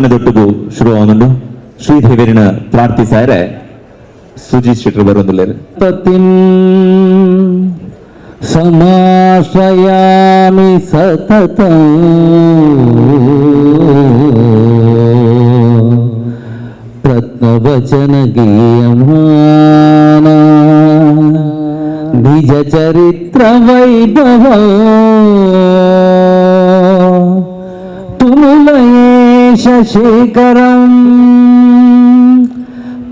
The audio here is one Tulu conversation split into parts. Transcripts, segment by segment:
ಪ್ರಾರ್ಥನೆ ದೊಟ್ಟುಗು ಶುರು ಆವೊಂದುಂಡು. ಶ್ರೀದೇವರಿನ ಪ್ರಾರ್ಥಿಸಾರೆ ಸುಜೀತ್ ಶೆಟ್ಟರ್ ಬರೊಂದುಲ್ಲೆರ್. ಪತಿಂ ಸಮಾಶ್ರಯಾಮಿ ಸತತಂ ಪ್ರತ್ನವಚನ ಗೀಯಮಾನ ನಿಜ ಚರಿತ್ರ ವೈಭವ ತುಮುಲಯೇಶ ಶೇಖರಂ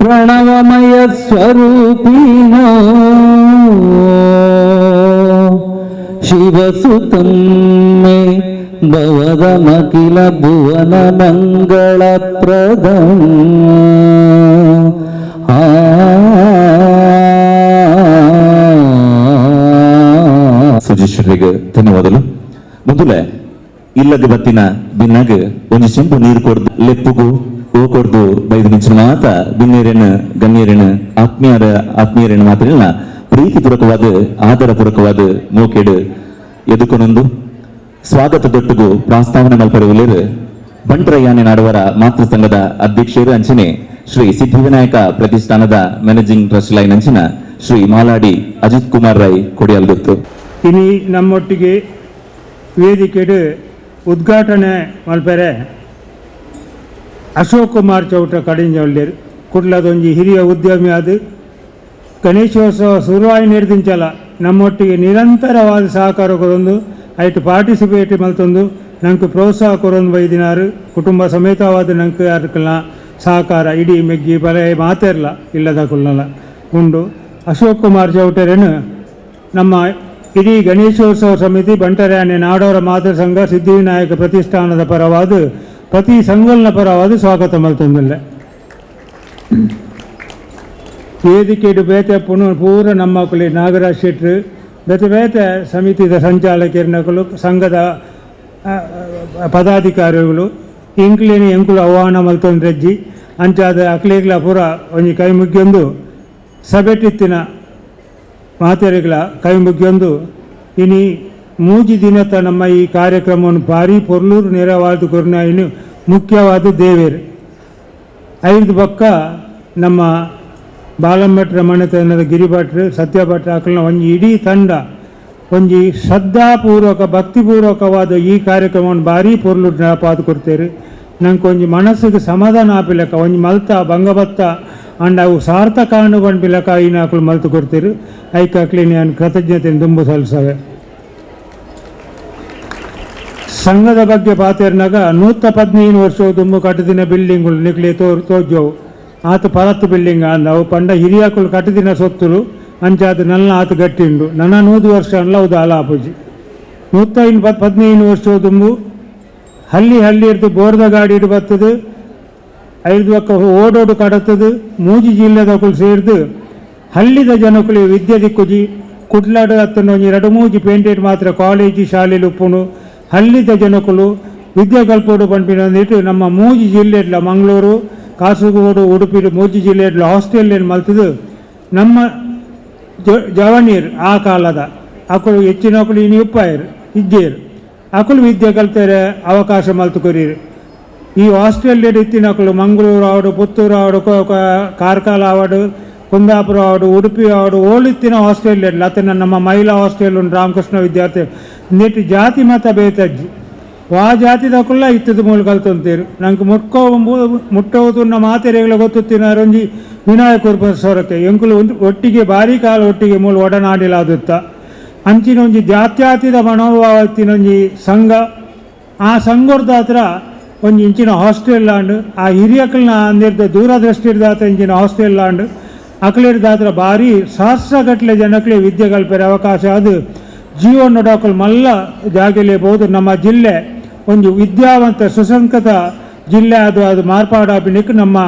ಪ್ರಣವಮಯ ಸ್ವರೂಪಿಣ ಶಿವಸುತಂ ಮೇ ಭವದಮಖಿಲ ಭುವನ ಮಂಗಳಪ್ರದಂ. ಸುಜೀತ್ ಶೆಟ್ಟರಿಗೆ ಧನ್ಯವಾದಗಳು. ಮೊದಲೇ ಇಲ್ಲದ ಬತ್ತಿನ ಬಿನ್ನಾಗ ಒಂಜಿ ಚೆಂಬು ನೀರು ಕೊಡ್ದು ಲೆಪ್ಪುಗು ಓ ಕೊಡ್ದು ಬೈದು ನಿಂಚಿನ ಮಾತ ಬಿನ್ನೇರಿನ ಗಣ್ಯರಿನ ಆತ್ಮೀಯರ ಆತ್ಮೀಯರನ್ನು ಮಾತ್ರ ಇಲ್ಲ ಪ್ರೀತಿ ಪೂರ್ವಕವಾದ ಆದರ ಪೂರ್ವಕವಾದ ಮೋಕೆಡು ಎದುಕೊನೊಂದು ಸ್ವಾಗತ ದೊಟ್ಟುಗು ಪ್ರಾಸ್ತಾವನೆ ಮಲ್ಪರೆ ಬಂಟ್ರಯ್ಯಾನೆ ನಾಡವರ ಮಾತೃ ಸಂಘದ ಅಧ್ಯಕ್ಷರು ಅಂಚನೆ ಶ್ರೀ ಸಿದ್ಧಿವಿನಾಯಕ ಪ್ರತಿಷ್ಠಾನದ managing trust line ಅಂಚಿನ ಶ್ರೀ ಮಾಲಾಡಿ ಅಜಿತ್ ಕುಮಾರ್ ರೈ ಕೊಡಿಯಲ್ಗುತ್ತು. ಇನಿ ನಮ್ಮೊಟ್ಟಿಗೆ ವೇದಿಕೆಡು ಉದ್ಘಾಟನೆ ಮಲ್ಪೆರೆ ಅಶೋಕ್ ಕುಮಾರ್ ಚೌಟ ಕಡಿಂಜವಲ್ಲೇರು ಕುಡ್ಲದೊಂಜಿ ಹಿರಿಯ ಉದ್ಯಮಿ ಆದ ಗಣೇಶೋತ್ಸವ ಶುರುವಾಯಿ ನಿರ್ದಿಂಚಲ ನಮ್ಮೊಟ್ಟಿಗೆ ನಿರಂತರವಾದ ಸಹಕಾರ ಕೊರೊಂದು ಐಟ್ ಪಾರ್ಟಿಸಿಪೇಟ್ ಮಲ್ತೊಂದು ನಂಗೆ ಪ್ರೋತ್ಸಾಹ ಕೊರೊಂದು ಬೈದಿನಾರು ಕುಟುಂಬ ಸಮೇತವಾದ ನಂಗೆ ಯಾರ್ಕಲ್ನ ಸಹಕಾರ ಇಡೀ ಮೆಗ್ಗಿ ಬಲೆ ಮಾತೆರ್ಲ ಇಲ್ಲದ ಕುಲ್ಲಲ ಉಂಡು. ಅಶೋಕ್ ಕುಮಾರ್ ಚೌಟರೇನು ನಮ್ಮ ಇಡೀ ಗಣೇಶೋತ್ಸವ ಸಮಿತಿ ಬಂಟರ್ಯಾನೆ ನಾಡೋರ ಮಾತೃ ಸಂಘ ಸಿದ್ಧಿವಿನಾಯಕ ಪ್ರತಿಷ್ಠಾನದ ಪರವಾದ ಪ್ರತಿ ಸಂಘಲ್ನ ಪರವಾದ ಸ್ವಾಗತ ಮಲ್ತೊಂದಿಲ್ಲ. ವೇದಿಕೆಡು ಬೇತೆ ಪುನ ಪೂರ ನಮ್ಮ ಕುಲಿ ನಾಗರಾಜ್ ಶೆಟ್ರು ಬೇತೆ ಬೇತೆ ಸಮಿತಿದ ಸಂಚಾಲಕರಿನಕುಲು ಸಂಘದ ಪದಾಧಿಕಾರಿಗಳು ಇಂಕ್ಲೇನಿ ಎಂಕುಲು ಆಹ್ವಾನ ಮಲ್ತೊಂದ್ರೆಜ್ಜಿ ಅಂಚಾದ ಅಕ್ಲೇಗ್ಲ ಪೂರ ಒಂಜಿ ಕೈ ಮುಗ್ಯೊಂದು ಸಭೆಟಿತ್ತಿನ ಮಾತೆರೆಗ್ಲ ಕೈ ಮುಗ್ಯೊಂದು ಇನಿ ಮೂಜಿ ದಿನತ ನಮ್ಮ ಈ ಕಾರ್ಯಕ್ರಮವನ್ನು ಭಾರಿ ಪೊರ್ಲೂರು ನೆರವಾದ ಕೊರ್ನ ಇನ್ನು ಮುಖ್ಯವಾದ ದೇವೇರು ಐದು ಬಕ್ಕ ನಮ್ಮ ಬಾಲಂಭಟ್ರ ಮನೆತನದ ಗಿರಿಭಟ್ರು ಸತ್ಯಭಟ್ರ ಅಕಲ್ನ ಒಂಜಿ ಇಡೀ ತಂಡ ಒಂಜಿ ಶ್ರದ್ಧಾಪೂರ್ವಕ ಭಕ್ತಿಪೂರ್ವಕವಾದ ಈ ಕಾರ್ಯಕ್ರಮವನ್ನು ಭಾರಿ ಪೊರ್ಲು ನೆನಪಾದ ಕೊಡ್ತೇವೆ. ನಂಗೆ ಒಂಜಿ ಮನಸ್ಸಿಗೆ ಸಮಾಧಾನ ಆಪಿಲಕ್ಕ ಒಂಜಿ ಮಲ್ತ ಬಂಗಬತ್ತ ಅಂಡ್ ಅವು ಸಾರ್ಥಕ ಅನುಗೊಂಡ್ಬಿಲಕ್ಕ ಈ ನಾಕಲು ಮಲ್ತು ಕೊಡ್ತೀರಿ. ಐಕಾಕ್ಲಿ ನಾನು ಕೃತಜ್ಞತೆಯನ್ನು ದುಂಬು ಸಲ್ಲಿಸವೆ. ಸಂಘದ ಬಗ್ಗೆ ಪಾತೇರ್ನಾಗ 115 ವರ್ಷ ದುಂಬು ಕಟ್ಟದಿನ ಬಿಲ್ಡಿಂಗ್ಗಳು ನಿಕ್ಲಿ ತೋಜವು ಆತ ಪರತ್ತು ಬಿಲ್ಡಿಂಗ್ ಅಂದವು ಪಂಡ ಹಿರಿಯಾಕುಲು ಕಟ್ಟದಿನ ಸೊತ್ತುಲು ಅಂಚಾದ ನನ್ನ ಆತ ಗಟ್ಟಿಂಡು ನನ್ನ 100 ವರ್ಷ ಅನ್ಲ ಅವು ದಾಲ ಆಪುಜಿ. 115 ವರ್ಷ ದುಂಬು ಹಳ್ಳಿ ಹಳ್ಳಿ ಇಡ್ದು ಬೋರ್ದ ಗಾಡಿ ಇಡು ಬರ್ತದೆ ಐದು ಪಕ್ಕ ಓಡೋಡು ಕಡತದು ಮೂಜಿ ಜಿಲ್ಲೆದಕುಲು ಸೇರ್ದು ಹಳ್ಳಿದ ಜನಕುಲು ವಿದ್ಯೆ ದಿಕ್ಕುಜಿ ಕುಡ್ಲಾಡು ಹತ್ತನ ಒಂಜಿ ಎರಡು ಮೂಜಿ ಪೇಂಟೆಡ್ ಮಾತ್ರ ಕಾಲೇಜು ಶಾಲೆಲು ಉಪ್ಪುನು ಹಳ್ಳಿದ ಜನಕುಲು ವಿದ್ಯೆ ಕಲ್ಪೋಡು ಪನ್ಪಿನ ನಮ್ಮ ಮೂಜಿ ಜಿಲ್ಲೆಡ್ಲ ಮಂಗಳೂರು ಕಾಸರಗೋಡು ಉಡುಪಿ ಮೂಜಿ ಜಿಲ್ಲೆಡ್ಲ ಹಾಸ್ಟೆಲ್ ಏನು ಮಲ್ತದು ನಮ್ಮ ಜವನೀರ್ ಆ ಕಾಲದ ಅಕುಲು ಹೆಚ್ಚಿನಕುಲು ಇನಿ ಉಪ್ಪಾಯರು ಇಜ್ಜೇರು ಅಕುಲು ವಿದ್ಯೆ ಕಲ್ತಾರೆ ಅವಕಾಶ ಮಲ್ತು ಕೊರೀರು. ಈ ಹಾಸ್ಟೆಲ್ ಇತ್ತಿನಕುಲು ಮಂಗಳೂರು ಆವಡು ಪುತ್ತೂರು ಆವಡು ಕಾರ್ಕಳ ಆವಡು ಕುಂದಾಪುರ ಆವಡು ಉಡುಪಿ ಆವಡು ಓಲಿತ್ತಿನ ಹಾಸ್ಟೆಲ್ ಇರಲಿ ಅತನ ನಮ್ಮ ಮಹಿಳಾ ಹಾಸ್ಟೆಲ್ ಉಂಟು ರಾಮಕೃಷ್ಣ ವಿದ್ಯಾರ್ಥಿ ನೆಟ್ಟು ಜಾತಿ ಮತ ಬೇತಜ್ಜಿ ವಾ ಜಾತಿದಕುಲ್ಲ ಇತ್ತದ ಮೂಲ ಕಲ್ತೊಂತೀರು ನಂಗೆ ಮುಟ್ಕೋ ಮುಟ್ಟೋದು ಮಾತೆರೆಗಳ ಗೊತ್ತುತ್ತಿನಾರೊಂಜಿ ವಿನಾಯಕ ಸೊರಕೆ ಎಂಕುಲು ಒಟ್ಟಿಗೆ ಭಾರಿ ಕಾಲ ಒಟ್ಟಿಗೆ ಮೂಲ ಒಡನಾಡಿಲಾದುತ್ತ ಅಂಚಿನ ಒಂಜಿ ಜಾತ್ಯಾತೀತ ಮನೋಭಾವ ಇತ್ತಿನೊಂಜಿ ಸಂಘ ಆ ಸಂಘದ ಹತ್ರ ಒಂಜಿ ಇಂಚಿನ ಹಾಸ್ಟೆಲ್ ಲಾಂಡ್ ಆ ಹಿರಿಯಕಲ್ನ ಅಂದಿರ್ದ ದೂರದೃಷ್ಟಿ ಇಂಚಿನ ಹಾಸ್ಟೆಲ್ ಲಾಂಡ್ ಅಕಲಿರ್ದಾತ್ರ ಭಾರಿ ಸಹಸ್ರಗಟ್ಟಲೆ ಜನಕ್ಕೆ ವಿದ್ಯೆ ಕಲ್ಪರೆ ಅವಕಾಶ ಅದು ಜೀವನ ಡಾಕಲ್ ಮಲ್ಲ ಜಾಗಲೇಬಹುದು. ನಮ್ಮ ಜಿಲ್ಲೆ ಒಂದು ವಿದ್ಯಾವಂತ ಸುಸಂಸ್ಕೃತ ಜಿಲ್ಲೆ ಅದು ಅದು ಮಾರ್ಪಾಡಾಪಿನಿಕ್ ನಮ್ಮ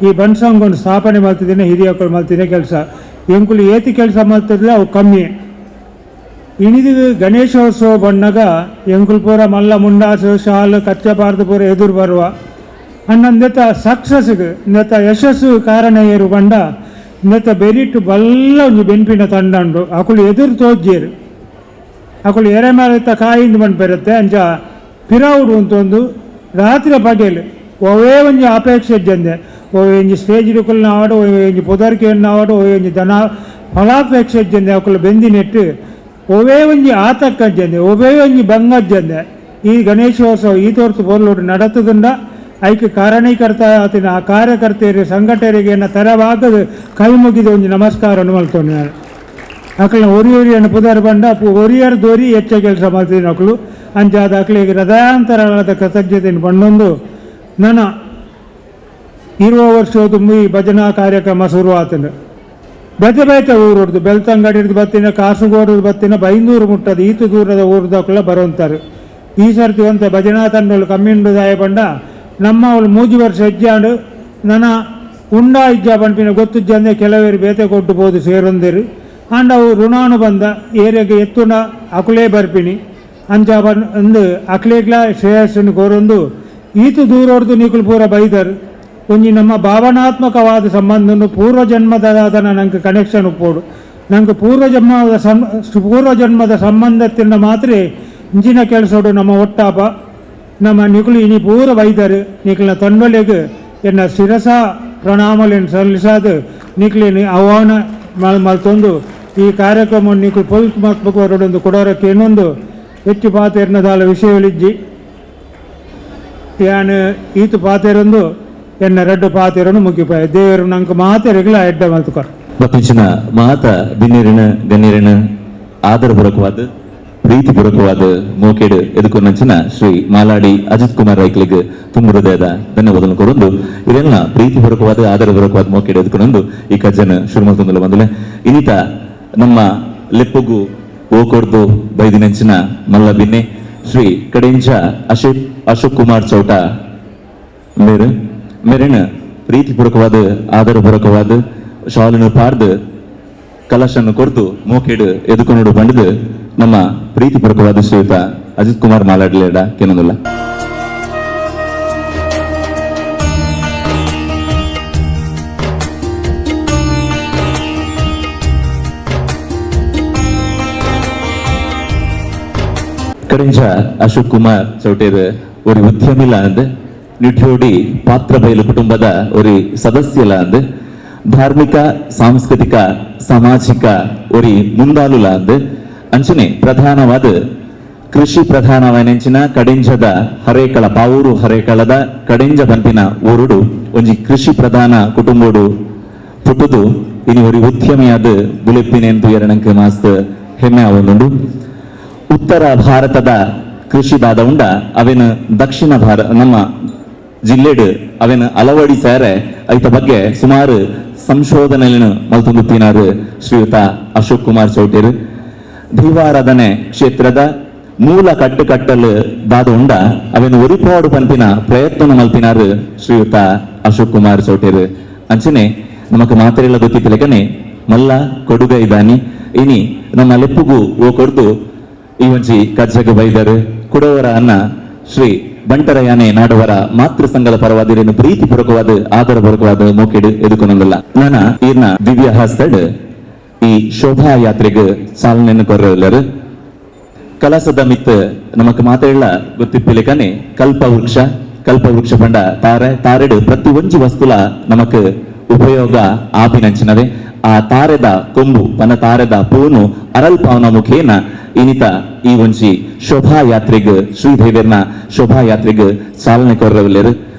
ಈ ಬನ್ಸಂಗೊಂದು ಸ್ಥಾಪನೆ ಮಾಡ್ತಿದ್ದೇನೆ ಹಿರಿಯಕಲು ಮಾಡ್ತಿದ್ದೆ ಕೆಲಸ ಎಂಕುಲು ಏತಿ ಕೆಲಸ ಮಾಡ್ತಿದ್ರೆ ಅವು ಕಮ್ಮಿ. ಇಣಿದು ಗಣೇಶೋತ್ಸವ ಬಣ್ಣಗ ಎಂಕುಲು ಪೂರ ಮಲ್ಲ ಮುಂಡಾಸು ಶಾಲು ಕಚ್ಚಬಾರ್ದು ಪೂರ ಎದುರು ಬರುವ ಅಣ್ಣಂದೆತ ಸಕ್ಸಸ್ಗೆ ನೆತ ಯಶಸ್ಸು ಕಾರಣ ಏರು ಬಂಡ ನೆತ ಬೆರಿಟ್ಟು ಬಲ್ಲ ಒಂಜಿ ಬೆನ್ಪಿನ ತಂಡಂಡು ಅಕುಲು ಎದುರು ತೋಜ್ಜೇರು ಅಕುಲು ಎರೆ ಮಾರಿತ ಕಾಯಿಂದ ಬಂದು ಬರುತ್ತೆ ಅಂಚ ಪಿರಾವುಡು ಅಂತ ಒಂದು ರಾತ್ರಿ ಪಗೇಲು ಒವೇ ಒಂಜಿ ಅಪೇಕ್ಷೆ ಇಜ್ಜಂದೆ ಒವೇ ಒಂಜಿ ಸ್ಟೇಜ್ ಡುಕುಲ್ನಾವಡು ಒವೇ ಒಂಜಿ ಪುದರ್ಕೆನ್ನಾವಡು ಒವೇ ಒಂಜಿ ದನ ಫಲಾಪೇಕ್ಷೆ ಇಜ್ಜಂದೆ ಅಕುಲು ಬೆಂದಿನೆಟ್ಟು ಒವೇ ಒಂಜಿ ಆತಕ್ಕಜ್ಜಂದೆ ಒವೇ ಒಂಜಿ ಬಂಗಜ್ಜಂದೆ ಈ ಗಣೇಶೋತ್ಸವ ಈ ತೋರ್ತು ಪೊರ್ಲುಡು ನಡತದಿಂದ ಐಕೆ ಕಾರಣೀಕರ್ತ ಆತಿನ ಆ ಕಾರ್ಯಕರ್ತೆಯರು ಸಂಘಟಕರಿಗೆ ತರವಾಗದು ಕೈ ಮುಗಿದ ಒಂಜಿ ನಮಸ್ಕಾರ ಮಲ್ತೊಂಡು ನಾನು ಅಕಲ್ನ ಒರಿ ಒರಿಯನ್ನು ಪುದರ್ ಬಂಡ ಒರಿಯರ್ ದೋರಿ ಹೆಚ್ಚ ಕೆಲಸ ಮಾಡ್ತೀನಿ ಅಕಲು ಅಂಚಾದ ಅಕಲಿಗೆ ಹೃದಯಾಂತರವಾದ ಕೃತಜ್ಞತೆಯನ್ನು ಪಂಡೊಂದು ನನ್ನ 20 ವರ್ಷ ತುಂಬಿ ಭಜನಾ ಕಾರ್ಯಕ್ರಮ ಶುರುವಾತನು. ಬೇತೆ ಬೇತೆ ಊರುಡ್ದು ಬೆಳ್ತಂಗಡಿರ್ದು ಬತ್ತಿನ ಕಾಸರಗೋಡು ಬತ್ತಿನ ಬೈಂದೂರು ಮುಟ್ಟದ ಈತು ದೂರದ ಊರುದಕ್ಕೆಲ್ಲ ಬರುವಂತಾರೆ. ಈ ಸರ್ತಿ ಒಂತ ಭಜನಾ ತಂಡಗಳು ಕಮ್ಮಿಂಡು ದಾಯ ಬಂಡ ನಮ್ಮ ಅವಳು 3 ವರ್ಷ ಹೆಜ್ಜಾಂಡು ನನ್ನ ಉಂಡ ಇಜ್ಜ ಪನ್ಪಿನ ಗೊತ್ತಿಜ್ಜಂದೆ ಕೆಲವರು ಬೇತೆ ಕೊಟ್ಟು ಬೋದು ಸೇರೊಂದಿರು ಆಂಡ ಅವು ಋಣಾನು ಬಂದ ಏರಿಯಾಗೆ ಎತ್ತುನ ಅಕುಲೇ ಬರ್ಪಿನಿ ಅಂಚ ಬಂದು ಅಕ್ಲೇಗ್ಲ ಶ್ರೇಯಸ್ಸನ್ನು ಕೋರೊಂದು ಈತು ದೂರೋಡ್ದು ನೀಕುಲು ಪೂರ ಬೈದರು. ಒಂಜಿ ನಮ್ಮ ಭಾವನಾತ್ಮಕವಾದ ಸಂಬಂಧನು ಪೂರ್ವಜನ್ಮದಾದ ನಂಗೆ ಕನೆಕ್ಷನ್ ಉಪ್ಪೋಡು ನಂಗೆ ಪೂರ್ವಜನ್ಮದ ಸಂಬಂಧತ್ತಿನ ಮಾತ್ರ ಇಂಚಿನ ಕೆಲಸೋಡು ನಮ್ಮ ಒಟ್ಟಾಪ ನಮ್ಮ ನಿಕುಲು ಇನಿ ಪೂರ ಬೈದರು ನಿಕಲಿನ ತಂಡೊಲೆಗ್ ಎನ್ನ ಶಿರಸ ಪ್ರಣಾಮಲೆನ್ ಸಲ್ಲಿಸಾದ ನಿಕ್ಲಿನ ಆಹ್ವಾನ ಮಲ್ತೊಂದು ಈ ಕಾರ್ಯಕ್ರಮ ನಿಕುಲು ಪೊಲ್ತು ಮಲ್ಪಕ್ಕೆ ಹೊರಡೊಂದು ಕೊಡೋರಕ್ಕೆ ಇನ್ನೊಂದು ಹೆಚ್ಚು ಪಾತೆರ್ನದಾಲ ವಿಷಯಗಳಿಜ್ಜಿ ಯಾನು ಈತು ಪಾತೆರೊಂದು ಎನ್ನ ರಡ್ಡು ಪಾತೆರನ್ನು ಮುಗಿಪಾಯ ದೇವರು ನಂಗೆ ಮಾತೆರೆಗ್ಲ ಎಡ್ಡ ಮಲ್ತುಕೊರ್. ಬತ್ತಿಂಚಿನ ಮಾತ ಬಿನ್ನೇರಿನ ಗಣ್ಯರಿನ ಆದರಪೂರ್ವಕವಾದ ಪ್ರೀತಿಪೂರ್ವಕವಾದ ಮೋಕೆಡ್ ಎದುಕೊಂಡಂಚಿನ ಶ್ರೀ ಮಾಲಾಡಿ ಅಜಿತ್ ಕುಮಾರ್ ರೈಕ್ಲಿಗೆ ತುಂಬ ಹೃದಯದ ಧನ್ಯವಾದಗಳನ್ನು ಕೊರೊಂದು ಇದೆಲ್ಲ ಪ್ರೀತಿಪೂರ್ವಕವಾದ ಆದರಪೂರ್ವಕವಾದ ಮೋಕೆಡ್ ಎದುಕೊಂಡೊಂದು ಈ ಕಜ್ಜನ ಶುರು ಮಲ್ತೊಂದುಲ್ಲ ಬಂದಲೆ ಇನ್ನಿತ ನಮ್ಮ ಲೆಪ್ಪುಗು ಓಕೊರ್ದು ಬೈದಿನಂಚಿನ ಮಲ್ಲ ಬಿನ್ನೆ ಶ್ರೀ ಕಡೆಂಜ ಅಶೋಕ್ ಕುಮಾರ್ ಚೌಟ ಮೇರು ಮೇರಿನ ಪ್ರೀತಿಪೂರ್ವಕವಾದ ಆದರಪೂರ್ವಕವಾದ ಶಾಲನ್ನು ಪಾರ್ದು ಕಲಶನ್ನು ಕೊರ್ದು ಮೋಕೆಡ್ ಎದುಕೊಂಡು ಬಂಡಿದು ನಮ್ಮ ಪ್ರೀತಿಪೂರ್ವಕವಾದ ಶ್ರೀಯುತ ಅಜಿತ್ ಕುಮಾರ್ ಮಾಲಾಡ್ಲೇಡ ಕೆನೊಂದುಲ್ಲ. ಕಡೆಂಜ ಅಶೋಕ್ ಕುಮಾರ್ ಚೌಟೇರ್ ஒரு ಉದ್ಯಮಿಲ ಅಂದ್ ನಿಠ್ಯೋಡಿ ಪಾತ್ರ ಬಯಲು ಕುಟುಂಬದ ஒரு ಸದಸ್ಯಲ ಅಂದ್ ಧಾರ್ಮಿಕ ಸಾಂಸ್ಕೃತಿಕ ಸಾಮಾಜಿಕ ஒரு ಮುಂದಾಲುಲ ಅಂದ್ ಅಂಚನೆ ಪ್ರಧಾನವಾದ ಕೃಷಿ ಪ್ರಧಾನವಾಯಿನಂಚಿನ ಕಡೆಂಜದ ಹರೇಕಳ ಪಾವೂರು ಹರೇಕಳದ ಕಡೆಂಜ ಪನ್ಪಿನ ಊರುಡು ಒಂಜಿ ಕೃಷಿ ಪ್ರಧಾನ ಕುಟುಂಬೋಡು ಪುಟ್ಟುದು ಇನಿ ಒಂದು ಉದ್ಯಮಿಯಾದ ಬುಲೆಪ್ಪಿನೆಂದು ಎರಡಂಕ ಮಾಸ್ತ್ ಹೆಮ್ಮೆ ಆವೊಂದುಂಡು. ಉತ್ತರ ಭಾರತದ ಕೃಷಿ ದಾದ ಉಂಡ ಅವೇನು ದಕ್ಷಿಣ ಭಾರತ ನಮ್ಮ ಜಿಲ್ಲೆಡು ಅವೇನು ಅಲವಡಿ ಸೇರೆ ಐತ ಬಗ್ಗೆ ಸುಮಾರು ಸಂಶೋಧನೆಯನ್ನು ಮಲ್ತೊಂದು ತಿನಾರು ಶ್ರೀಯುತ ಅಶೋಕ್ ಕುಮಾರ್ ಚೌಟೇರು. ದೈವಾರಾಧನೆ ಕ್ಷೇತ್ರದ ಮೂಲ ಕಟ್ಟುಕಟ್ಟಲು ದಾದ ಉಂಡ ಅವೇನು ಒರಿಪಾಡು ಪನ್ಪಿನ ಪ್ರಯತ್ನ ಮಲ್ತಿನಾರು ಶ್ರೀಯುತ ಅಶೋಕ್ ಕುಮಾರ್ ಚೌಟೇರು. ಅಂಚನೆ ನಮಕ್ ಮಾತ್ರೆಲ್ಲ ಗೊತ್ತಿತ್ತಲೆಕನೆ ಮಲ್ಲ ಕೊಡುಗ ಇದ್ದಾನಿ ಇನಿ ನಮ್ಮ ಲೆಪ್ಪುಗು ಓ ಕೊಡ್ದು ಈ ಒಂಜಿ ಕಜ್ಜಗ ಬೈದರು ಕುಡವರ ಅನ್ನ ಶ್ರೀ ಬಂಟರಯಾನೆ ನಾಡವರ ಮಾತೃ ಸಂಘದ ಪರವಾದಿರೇನು ಪ್ರೀತಿಪೂರ್ವಕವಾದ ಆದರಪೂರ್ವಕವಾದ ಮೋಕೆಡು ಎದುಕೊನೊಂದಿಲ್ಲ. ನಾನ ಈರ್ನ ದಿವ್ಯ ಹಸ್ತಡ್ ಈ ಶೋಭಾ ಯಾತ್ರೆಗೆ ಚಾಲನೆಯನ್ನು ಕೊರಲ್ಲರು. ಕಲಸದ ಮಿತ್ ನಮಕ್ ಮಾತೆಲ್ಲ ಗೊತ್ತಿಪ್ಪಿಲೆಕನೆ ಕಲ್ಪವೃಕ್ಷ ಕಲ್ಪವೃಕ್ಷ ಪಂಡ ತಾರೆ ತಾರೆಡು ಪ್ರತಿ ಒಂಜಿ ವಸ್ತುಲ ನಮಕ್ ಉಪಯೋಗ ಆಪಿನಂಚಿನವೇ. ಆ ತಾರೆದ ಕೊಂಬು ಪನ ತಾರೆದ ಪೂನು ಅರಲ್ಪಾವನ ಮುಖೇನ ಇನಿತ ಈ ಒಂಜಿ ಶೋಭಾಯಾತ್ರೆಗ್ ಶ್ರೀದೇವಿಯರ್ನ ಶೋಭಾಯಾತ್ರೆಗ್ ಚಾಲನೆ ಕೊರವಲ್ಲೇರು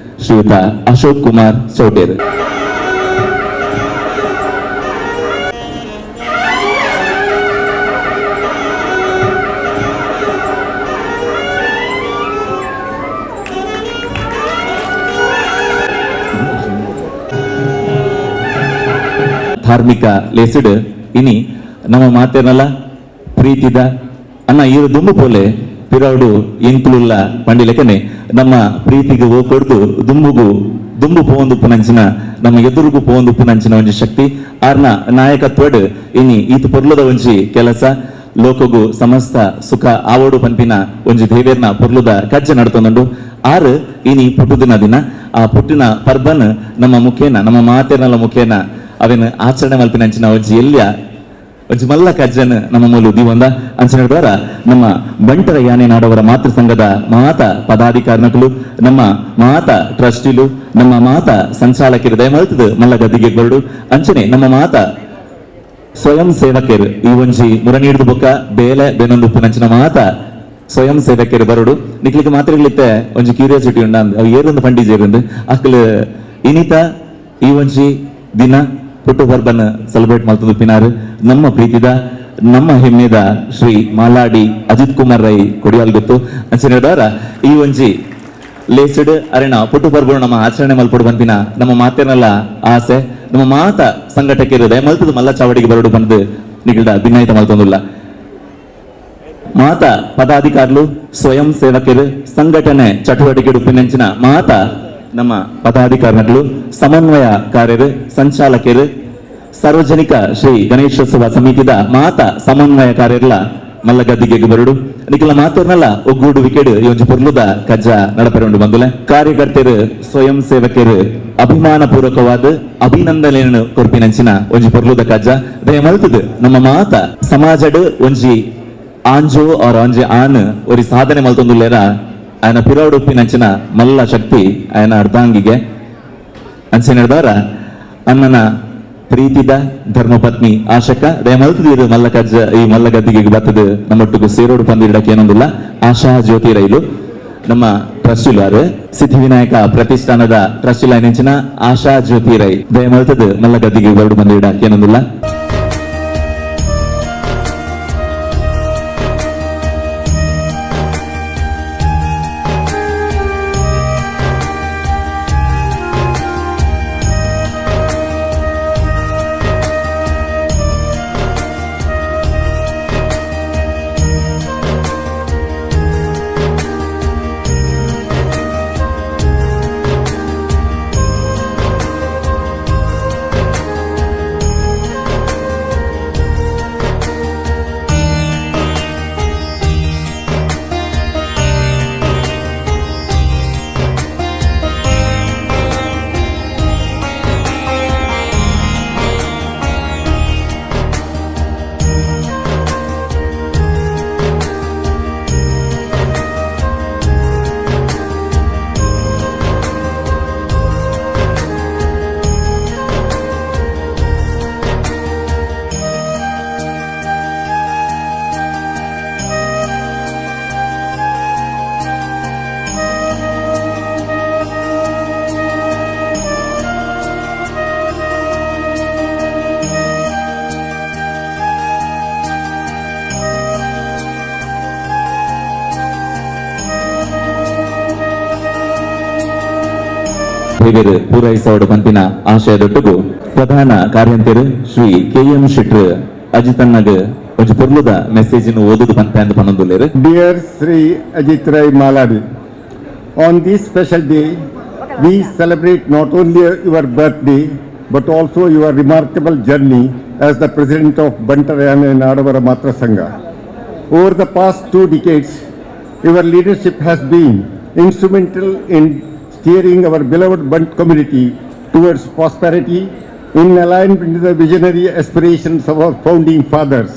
ಶ್ರೀಯುತ ಅಶೋಕ್ ಕುಮಾರ್ ಚೌಟೇರು. ಧಾರ್ಮಿಕ ಲೇಸಿಡ್ ಇನಿ ನಮ್ಮ ಮಾತೇನಲ್ಲ ಪ್ರೀತಿದ ಅನ್ನ ಈರು ದುಂಬು ಪೋಲೆ ಪಿರೌಡು ಎಂಕುಲುಲ್ಲ ಪಂಡಿಲೆಕನೆ ನಮ್ಮ ಪ್ರೀತಿಗೆ ಓ ಕೊಡ್ದು ದುಂಬುಗು ದುಂಬು ಪೋಂದು ಪುನಂಚಿನ ನಮ್ಮ ಎದುರುಗು ಪೋಂದು ಪುನಂಚಿನ ಒಂಜಿ ಶಕ್ತಿ ಆರ್ನ ನಾಯಕತ್ವಡ್ ಇನಿ ಈತ ಪೊರ್ಲದ ಒಂಜಿ ಕೆಲಸ ಲೋಕಗು ಸಮಸ್ತ ಸುಖ ಆವೋಡು ಪನ್ಪಿನ ಒಂಜಿ ದೇವೇರ್ನ ಪೊರ್ಲುದ ಕಜ್ಜ ನಡ್ತೊಂದುಂಡು. ಆರು ಇನಿ ಪುಟ್ಟುದಿನ ದಿನ ಆ ಪುಟ್ಟಿನ ಪರ್ಬನ್ ನಮ್ಮ ಮುಖೇನ ನಮ್ಮ ಮಾತೇನಲ್ಲ ಮುಖೇನ ಅವೇನು ಆಚರಣೆ ಮಲ್ಪಿನಂಚಿನ ಒಂಜಿ ಎಲ್ಯ ಒಂಜಿ ಮಲ್ಲ ಕಜ್ಜನ್ ನಮ್ಮ ಮೂಲು ದಿವಂದ ಅಂಚನೆ ದ್ವಾರ ನಮ್ಮ ಬಂಟರ ಯಾನೆ ನಾಡವರ ಮಾತೃ ಸಂಘದ ಮಾತ ಪದಾಧಿಕಾರಿನಕುಲು ನಮ್ಮ ಮಾತ ಟ್ರಸ್ಟಿಲು ನಮ್ಮ ಮಾತ ಸಂಚಾಲಕರು ದಯಮಲ್ತದ ಮಲ್ಲ ಗದ್ದಿಗೆ ಬರಡು ಅಂಚನೆ ನಮ್ಮ ಮಾತ ಸ್ವಯಂ ಸೇವಕರು ಈ ಒಂಜಿ ಮುರನೀಡ್ದು ಬೊಕ್ಕ ಬೇಲೆ ಬೇನೊಂದು ಉಪ್ಪುನಂಚಿನ ಮಾತ ಸ್ವಯಂ ಸೇವಕರು ಬರಡು ನಿಕ್ಲಿಗೆ ಮಾತ್ರೆಗಳಿತ್ತೆ ಒಂಜಿ ಕ್ಯೂರಿಯಾಸಿಟಿ ಉಂಡ ಅವು ಏರೊಂದು ಪಂಡಿಜೇರುಂಡು ಅಕ್ಲು ಇನಿತ ಈ ಒಂಜಿ ದಿನ ಪುಟ್ಟು ಪರ್ಬನ್ ಸೆಲೆಬ್ರೇಟ್ ಮಾಡ್ತದ್ದು ಪಿನಾರು ನಮ್ಮ ಪ್ರೀತಿದ ನಮ್ಮ ಹೆಮ್ಮೆದ ಶ್ರೀ ಮಾಲಾಡಿ ಅಜಿತ್ ಕುಮಾರ್ ರೈ ಕೊಡಿಯಾಲ್ ಗೊತ್ತು ಅಂಚನೆ ಈ ಒಂಜಿ ಲೇಸಿಡ್ ಅರೆನ ಪುಟ್ಟು ಪರ್ಬ ನಮ್ಮ ಆಚರಣೆ ಮಲ್ಪೊಡು ಬಂದಿನ ನಮ್ಮ ಮಾತೇನಲ್ಲ ಆಸೆ ನಮ್ಮ ಮಾತ ಸಂಘಟಕರು ದಯಮಲ್ತದ ಮಲ್ಲ ಚಾವಡಿಗೆ ಬರಡು ಬಂದು ನಿಗಲ್ದ ಭಿನ್ನಾಯಿತ ಮಲ್ತೊಂದುಲ್ಲ ಮಾತ ಪದಾಧಿಕಾರುಲು ಸ್ವಯಂ ಸೇವಕರು ಸಂಘಟನೆ ಚಟುವಟಿಕೆ ಉಪ್ಪಿನಂಚಿನ ಮಾತ ನಮ್ಮ ಪದಾಧಿಕಾರಿಗಳು ಸಮನ್ವಯ ಕಾರ್ಯರು ಸಂಚಾಲಕರು ಸಾರ್ವಜನಿಕ ಶ್ರೀ ಗಣೇಶೋತ್ಸವ ಸಮಿತಿದ ಮಾತ ಸಮನ್ವಯ ಕಾರ್ಯರ್ಲ ಮಲ್ಲ ಗದ್ದಿಗೆ ಬರಡು ನಿಖಲ ಮಾತರ್ನಲ್ಲ ಒಗ್ಗೂಡು ವಿಕೆಡ್ ಈ ಒಂಜಿ ಪೊರ್ಲುದ ಕಜ್ಜ ನಡಪೆರುಂಡು ಬಂದುಲೆ ಕಾರ್ಯಕರ್ತರು ಸ್ವಯಂ ಸೇವಕರು ಅಭಿಮಾನ ಪೂರ್ವಕವಾದ ಅಭಿನಂದನೆಯನ್ನು ಕೊರ್ಪಿನಂಚಿನ ಒಂಜಿ ಪೊರ್ಲುದ ಕಜ್ಜ ದಯಮಲ್ತದ ನಮ್ಮ ಮಾತ ಸಮಾಜಡ್ ಒಂಜಿ ಆಂಜೋ ಆರ್ ಒಂಜಿ ಆನ್ ಒರಿ ಸಾಧನೆ ಮಲ್ತೊಂದುಲ್ಲೇರ ఆయన ಪಿರವಡುಪ್ಪಿನಂಚಿನ ಮಲ್ಲ ಶಕ್ತಿ ఆయన ಅರ್ಧಾಂಗಿಗೆ ಅಂಚನೆ ಅಣ್ಣನ ಪ್ರೀತಿದ ಧರ್ಮಪತ್ನಿ ಆಶಕ ದಯಮಲ್ತದಿರು ಮಲ್ಲ ಕಜ್ಜ ಈ ಮಲ್ಲ ಗದ್ದಿಗೆ ಬತ್ತದ ನಮ್ಮೊಟ್ಟಿಗೆ ಸೇರೋಡು ಪಂದಿಡಕ್ಕೆ ಏನೊಂದಿಲ್ಲ ಆಶಾ ಜ್ಯೋತಿ ರೈಲು ನಮ್ಮ ಟ್ರಸ್ಟಿಲಾರು ಸಿದ್ಧಿವಿನಾಯಕ ಪ್ರತಿಷ್ಠಾನದ ಟ್ರಸ್ಟಿಲ ನೆಂಚಿನ ಆಶಾ ಜ್ಯೋತಿ ರೈ ದಯಮಲ್ತದ ಮಲ್ಲ ಗದ್ದಿಗೆ ಬರಡು ಬಂದಿಡಕ್ಕೆ ಏನೊಂದಿಲ್ಲ. ಪೂರೈಸೋಡು ಪಂಪಿನ ಆಶಯದೊಟ್ಟುಗು ಪ್ರಧಾನ ಕಾರ್ಯಂತೆರು ಶ್ರೀ ಕೆ ಎಂ ಶೆಟ್ರು ಅಜಿತನ್ನಗ್ ಒಂಜಿ ಪೊರ್ಲುದ ಮೆಸೇಜ್ ಓದುದು ಪಂಪೆ ಅಂದ್ ಪನೊಂದುಲ್ಲೆರ್. Dear Shri Ajit Rai Maladi, on this special day we celebrate not only your birthday but also your remarkable journey as the president of Bantar Yane Nadavara Matra Sangha. Over the past 2 decades, your leadership has been instrumental in steering our beloved Bant community towards prosperity in alignment with the visionary aspirations of our founding fathers,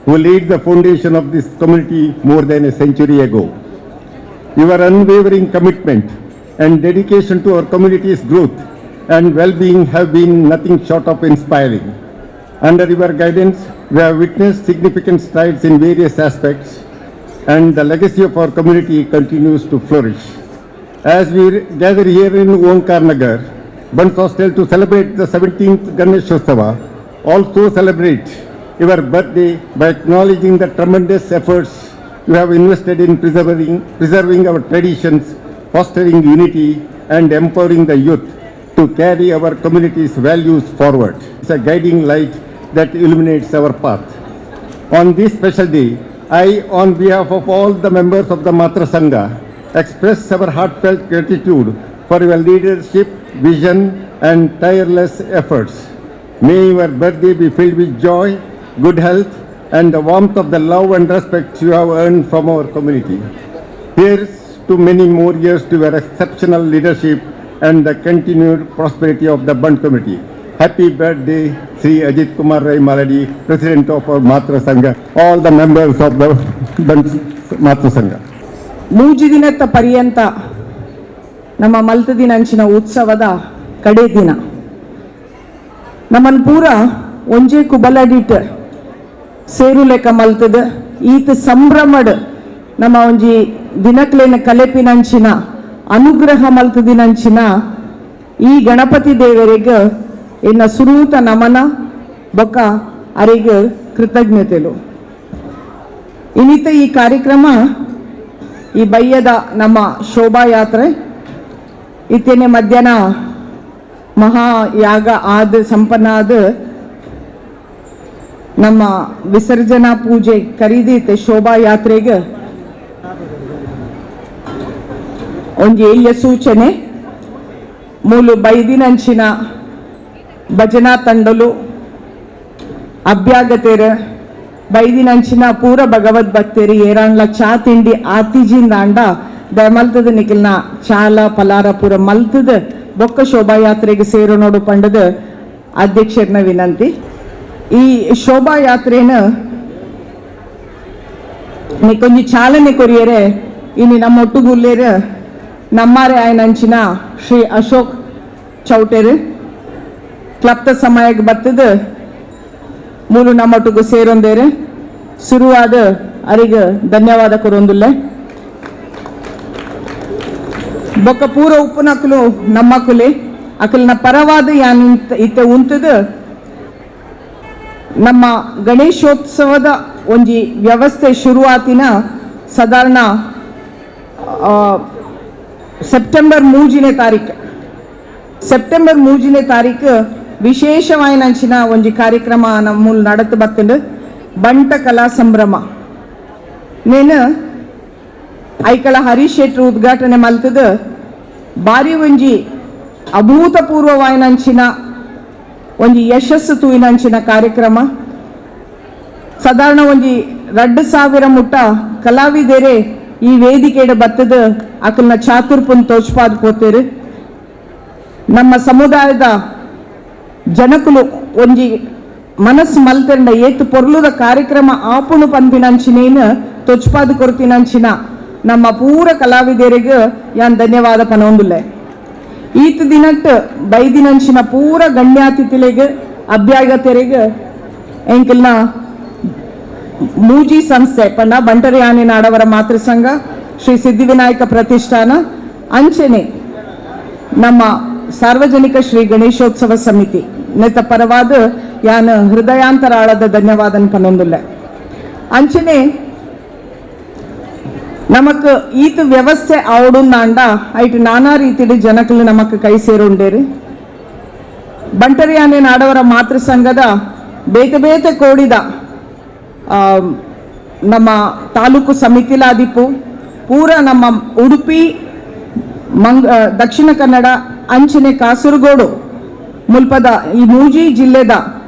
who laid the foundation of this community more than a century ago. Your unwavering commitment and dedication to our community's growth and well-being have been nothing short of inspiring. Under your guidance, we have witnessed significant strides in various aspects, and the legacy of our community continues to flourish. As we gather here in Onkar Nagar, Bunts Hostel, to celebrate the 17th Ganeshotsava, also celebrate your birthday by acknowledging the tremendous efforts you have invested in preserving our traditions, fostering unity, and empowering the youth to carry our community's values forward. It's a guiding light that illuminates our path. On this special day, I, on behalf of all the members of the Matra Sangha, express our heartfelt gratitude for your leadership, vision, and tireless efforts. May your birthday be filled with joy, good health, and the warmth of the love and respect you have earned from our community. Here's to many more years to your exceptional leadership and the continued prosperity of the Bant community. Happy birthday, Sri Ajit Kumar Rai Maladi, President of our Matra Sangha, all the members of the Matra Sangha. ಮೂಜಿ ದಿನತ್ತ ಪರ್ಯಂತ ನಮ್ಮ ಮಲ್ತ ದಿನಂಚಿನ ಉತ್ಸವದ ಕಡೆ ದಿನ ನಮ್ಮನ್ನು ಪೂರ ಒಂಜೇ ಕುಬಲಡಿಟ್ ಸೇರು ಲೆಕ್ಕ ಮಲ್ತದ ಈತ ಸಂಭ್ರಮಡ್ ನಮ್ಮ ಒಂಜಿ ದಿನಕ್ಲೇನ ಕಲೆಪಿನಂಚಿನ ಅನುಗ್ರಹ ಮಲ್ತದಿನಂಚಿನ ಈ ಗಣಪತಿ ದೇವರಿಗೆ ಎನ್ನ ಸುರೂತ ನಮನ ಬೊಕ್ಕ ಅರೆಗೆ ಕೃತಜ್ಞತೆಲು. ಇನ್ನಿತ ಈ ಕಾರ್ಯಕ್ರಮ ಈ ಬಯ್ಯದ ನಮ್ಮ ಶೋಭಾಯಾತ್ರೆ ಇತ್ತೇನೆ ಮಧ್ಯಾಹ್ನ ಮಹಾಯಾಗ ಆದ ಸಂಪನ್ನ ಆದ ನಮ್ಮ ವಿಸರ್ಜನಾ ಪೂಜೆ ಕರೀದಿತ್ತೆ ಶೋಭಾಯಾತ್ರೆಗೆ ಒಂಜಿ ಎಲ್ಯ ಸೂಚನೆ ಮೂಲು ಬೈದಿನಂಚಿನ ಭಜನಾ ತಂಡಲು ಅಭ್ಯಾಗತೇರ ಬೈದಿನಂಚಿನ ಪೂರ ಭಗವದ್ ಭಕ್ತೇರಿ ಏರಾಂಡ್ಲ ಚಾ ತಿಂಡಿ ಆತಿಜಿಂದಾಂಡ ದಯಮಲ್ತದ ನಿಖಿಲ್ನ ಚಾಲ ಪಲಾರ ಪೂರ ಮಲ್ತದ ಬೊಕ್ಕ ಶೋಭಾಯಾತ್ರೆಗೆ ಸೇರು ನೋಡು ಪಂಡದ ಅಧ್ಯಕ್ಷರನ್ನ ವಿನಂತಿ. ಈ ಶೋಭಾಯಾತ್ರೆನ ಕೊಂಚ ಚಾಲನೆ ಕೊರಿಯರೆ ಇನ್ನು ನಮ್ಮ ಒಟ್ಟುಗುಲ್ಲೇರ ನಮ್ಮಾರೆ ಆಯನಂಚಿನ ಶ್ರೀ ಅಶೋಕ್ ಚೌಟೇರು ಕ್ಲಪ್ತ ಸಮಯಕ್ಕೆ ಬತ್ತದ ಮೂಲು ನಮ್ಮೊಟ್ಟಿಗೂ ಸೇರೊಂದೇರು ಶುರುವಾದ ಅರಿಗೆ ಧನ್ಯವಾದ ಕೊರೊಂದುಲ್ಲ. ಬೊಕ್ಕ ಪೂರ ಉಪ್ಪುನಕುಲು ನಮ್ಮಕುಲೆ ಅಕಲ್ನ ಪರವಾದ ಯಾನ್ ಇತ್ತೆ ಉಂತದ ನಮ್ಮ ಗಣೇಶೋತ್ಸವದ ಒಂಜಿ ವ್ಯವಸ್ಥೆ ಶುರುವಾತಿನ ಸಾಧಾರಣ ಸೆಪ್ಟೆಂಬರ್ 3ನೇ ತಾರೀಕು ಸೆಪ್ಟೆಂಬರ್ 3ನೇ ತಾರೀಕು ವಿಶೇಷವಾಯಿನಂಚಿನ ಒಂಜಿ ಕಾರ್ಯಕ್ರಮ ನಮ್ಮ ನಡತು ಬತ್ತಂಡು ಬಂಟ ಕಲಾ ಸಂಭ್ರಮ ನೇನು ಐಕಳ ಹರೀಶ್ ಶೆಟ್ರು ಉದ್ಘಾಟನೆ ಮಲ್ತದ ಬಾರಿ ಒಂಜಿ ಅಭೂತಪೂರ್ವವಾಯಿನಂಚಿನ ಒಂಜಿ ಯಶಸ್ಸು ತೂಯಿನಂಚಿನ ಕಾರ್ಯಕ್ರಮ. ಸಾಧಾರಣ ಒಂಜಿ 2000 ಮುಟ್ಟ ಕಲಾವಿದರೆ ಈ ವೇದಿಕೆಡ ಬತ್ತದ ಅಕಲ್ನ ಚಾತುರ್ಪುನ್ ತೋಚ್ಪಾದ್ ಪೋತೇರು. ನಮ್ಮ ಸಮುದಾಯದ ಜನಕುಲು ಒಂಜಿ ಮನಸ್ಸು ಮಲ್ತೆಂಡ ಏತು ಪೊರ್ಲುದ ಕಾರ್ಯಕ್ರಮ ಆಪುಣು ಪನ್ಪಿನಂಚಿನೇನು ತೊಚ್ಪಾದು ಕೊರ್ತಿನಂಚಿನ ನಮ್ಮ ಪೂರ ಕಲಾವಿದರಿಗೆ ಯಾನ್ ಧನ್ಯವಾದ ಪನೊಂದುಲ್ಲೆ. ಈತ ದಿನಟ್ ಬೈದಿನಂಚಿನ ಪೂರ ಗಣ್ಯಾತಿಥಿಲೆಗ್ ಅಭ್ಯಾಗತರಿಗೆ ಎಂಕಲ್ನ ಮೂಜಿ ಸಂಸ್ಥೆ ಪಂಡ ಬಂಟರಯಾನೆ ನಾಡವರ ಮಾತೃ ಸಂಘ ಶ್ರೀ ಸಿದ್ಧಿವಿನಾಯಕ ಪ್ರತಿಷ್ಠಾನ ಅಂಚನೆ ನಮ್ಮ ಸಾರ್ವಜನಿಕ ಶ್ರೀ ಗಣೇಶೋತ್ಸವ ಸಮಿತಿ ನೆತ್ತ ಪರವಾದ ಯಾನ್ ಹೃದಯಾಂತರಾಳದ ಧನ್ಯವಾದ ಪನೊಂದುಲ್ಲೆ. ಅಂಚನೆ ನಮಕ್ ಈತ ವ್ಯವಸ್ಥೆ ಆವಡುಂದಾಂಡ ಐಟ್ ನಾನಾ ರೀತಿಯ ಜನಕಲು ನಮಕ್ ಕೈ ಸೇರುಂಡೇರು. ಬಂಟರಯಾನೆ ನಾಡವರ ಮಾತೃ ಸಂಘದ ಬೇತೆ ಬೇತೆ ಕೋಡಿದ ನಮ್ಮ ತಾಲೂಕು ಸಮಿತಿಲಾದಿಪ್ಪು ಪೂರ ನಮ್ಮ ಉಡುಪಿ ದಕ್ಷಿಣ ಕನ್ನಡ ಅಂಚನೆ ಕಾಸರಗೋಡು ಮುಲ್ಪದ ಈ ಮೂಜಿ ಜಿಲ್ಲೆದ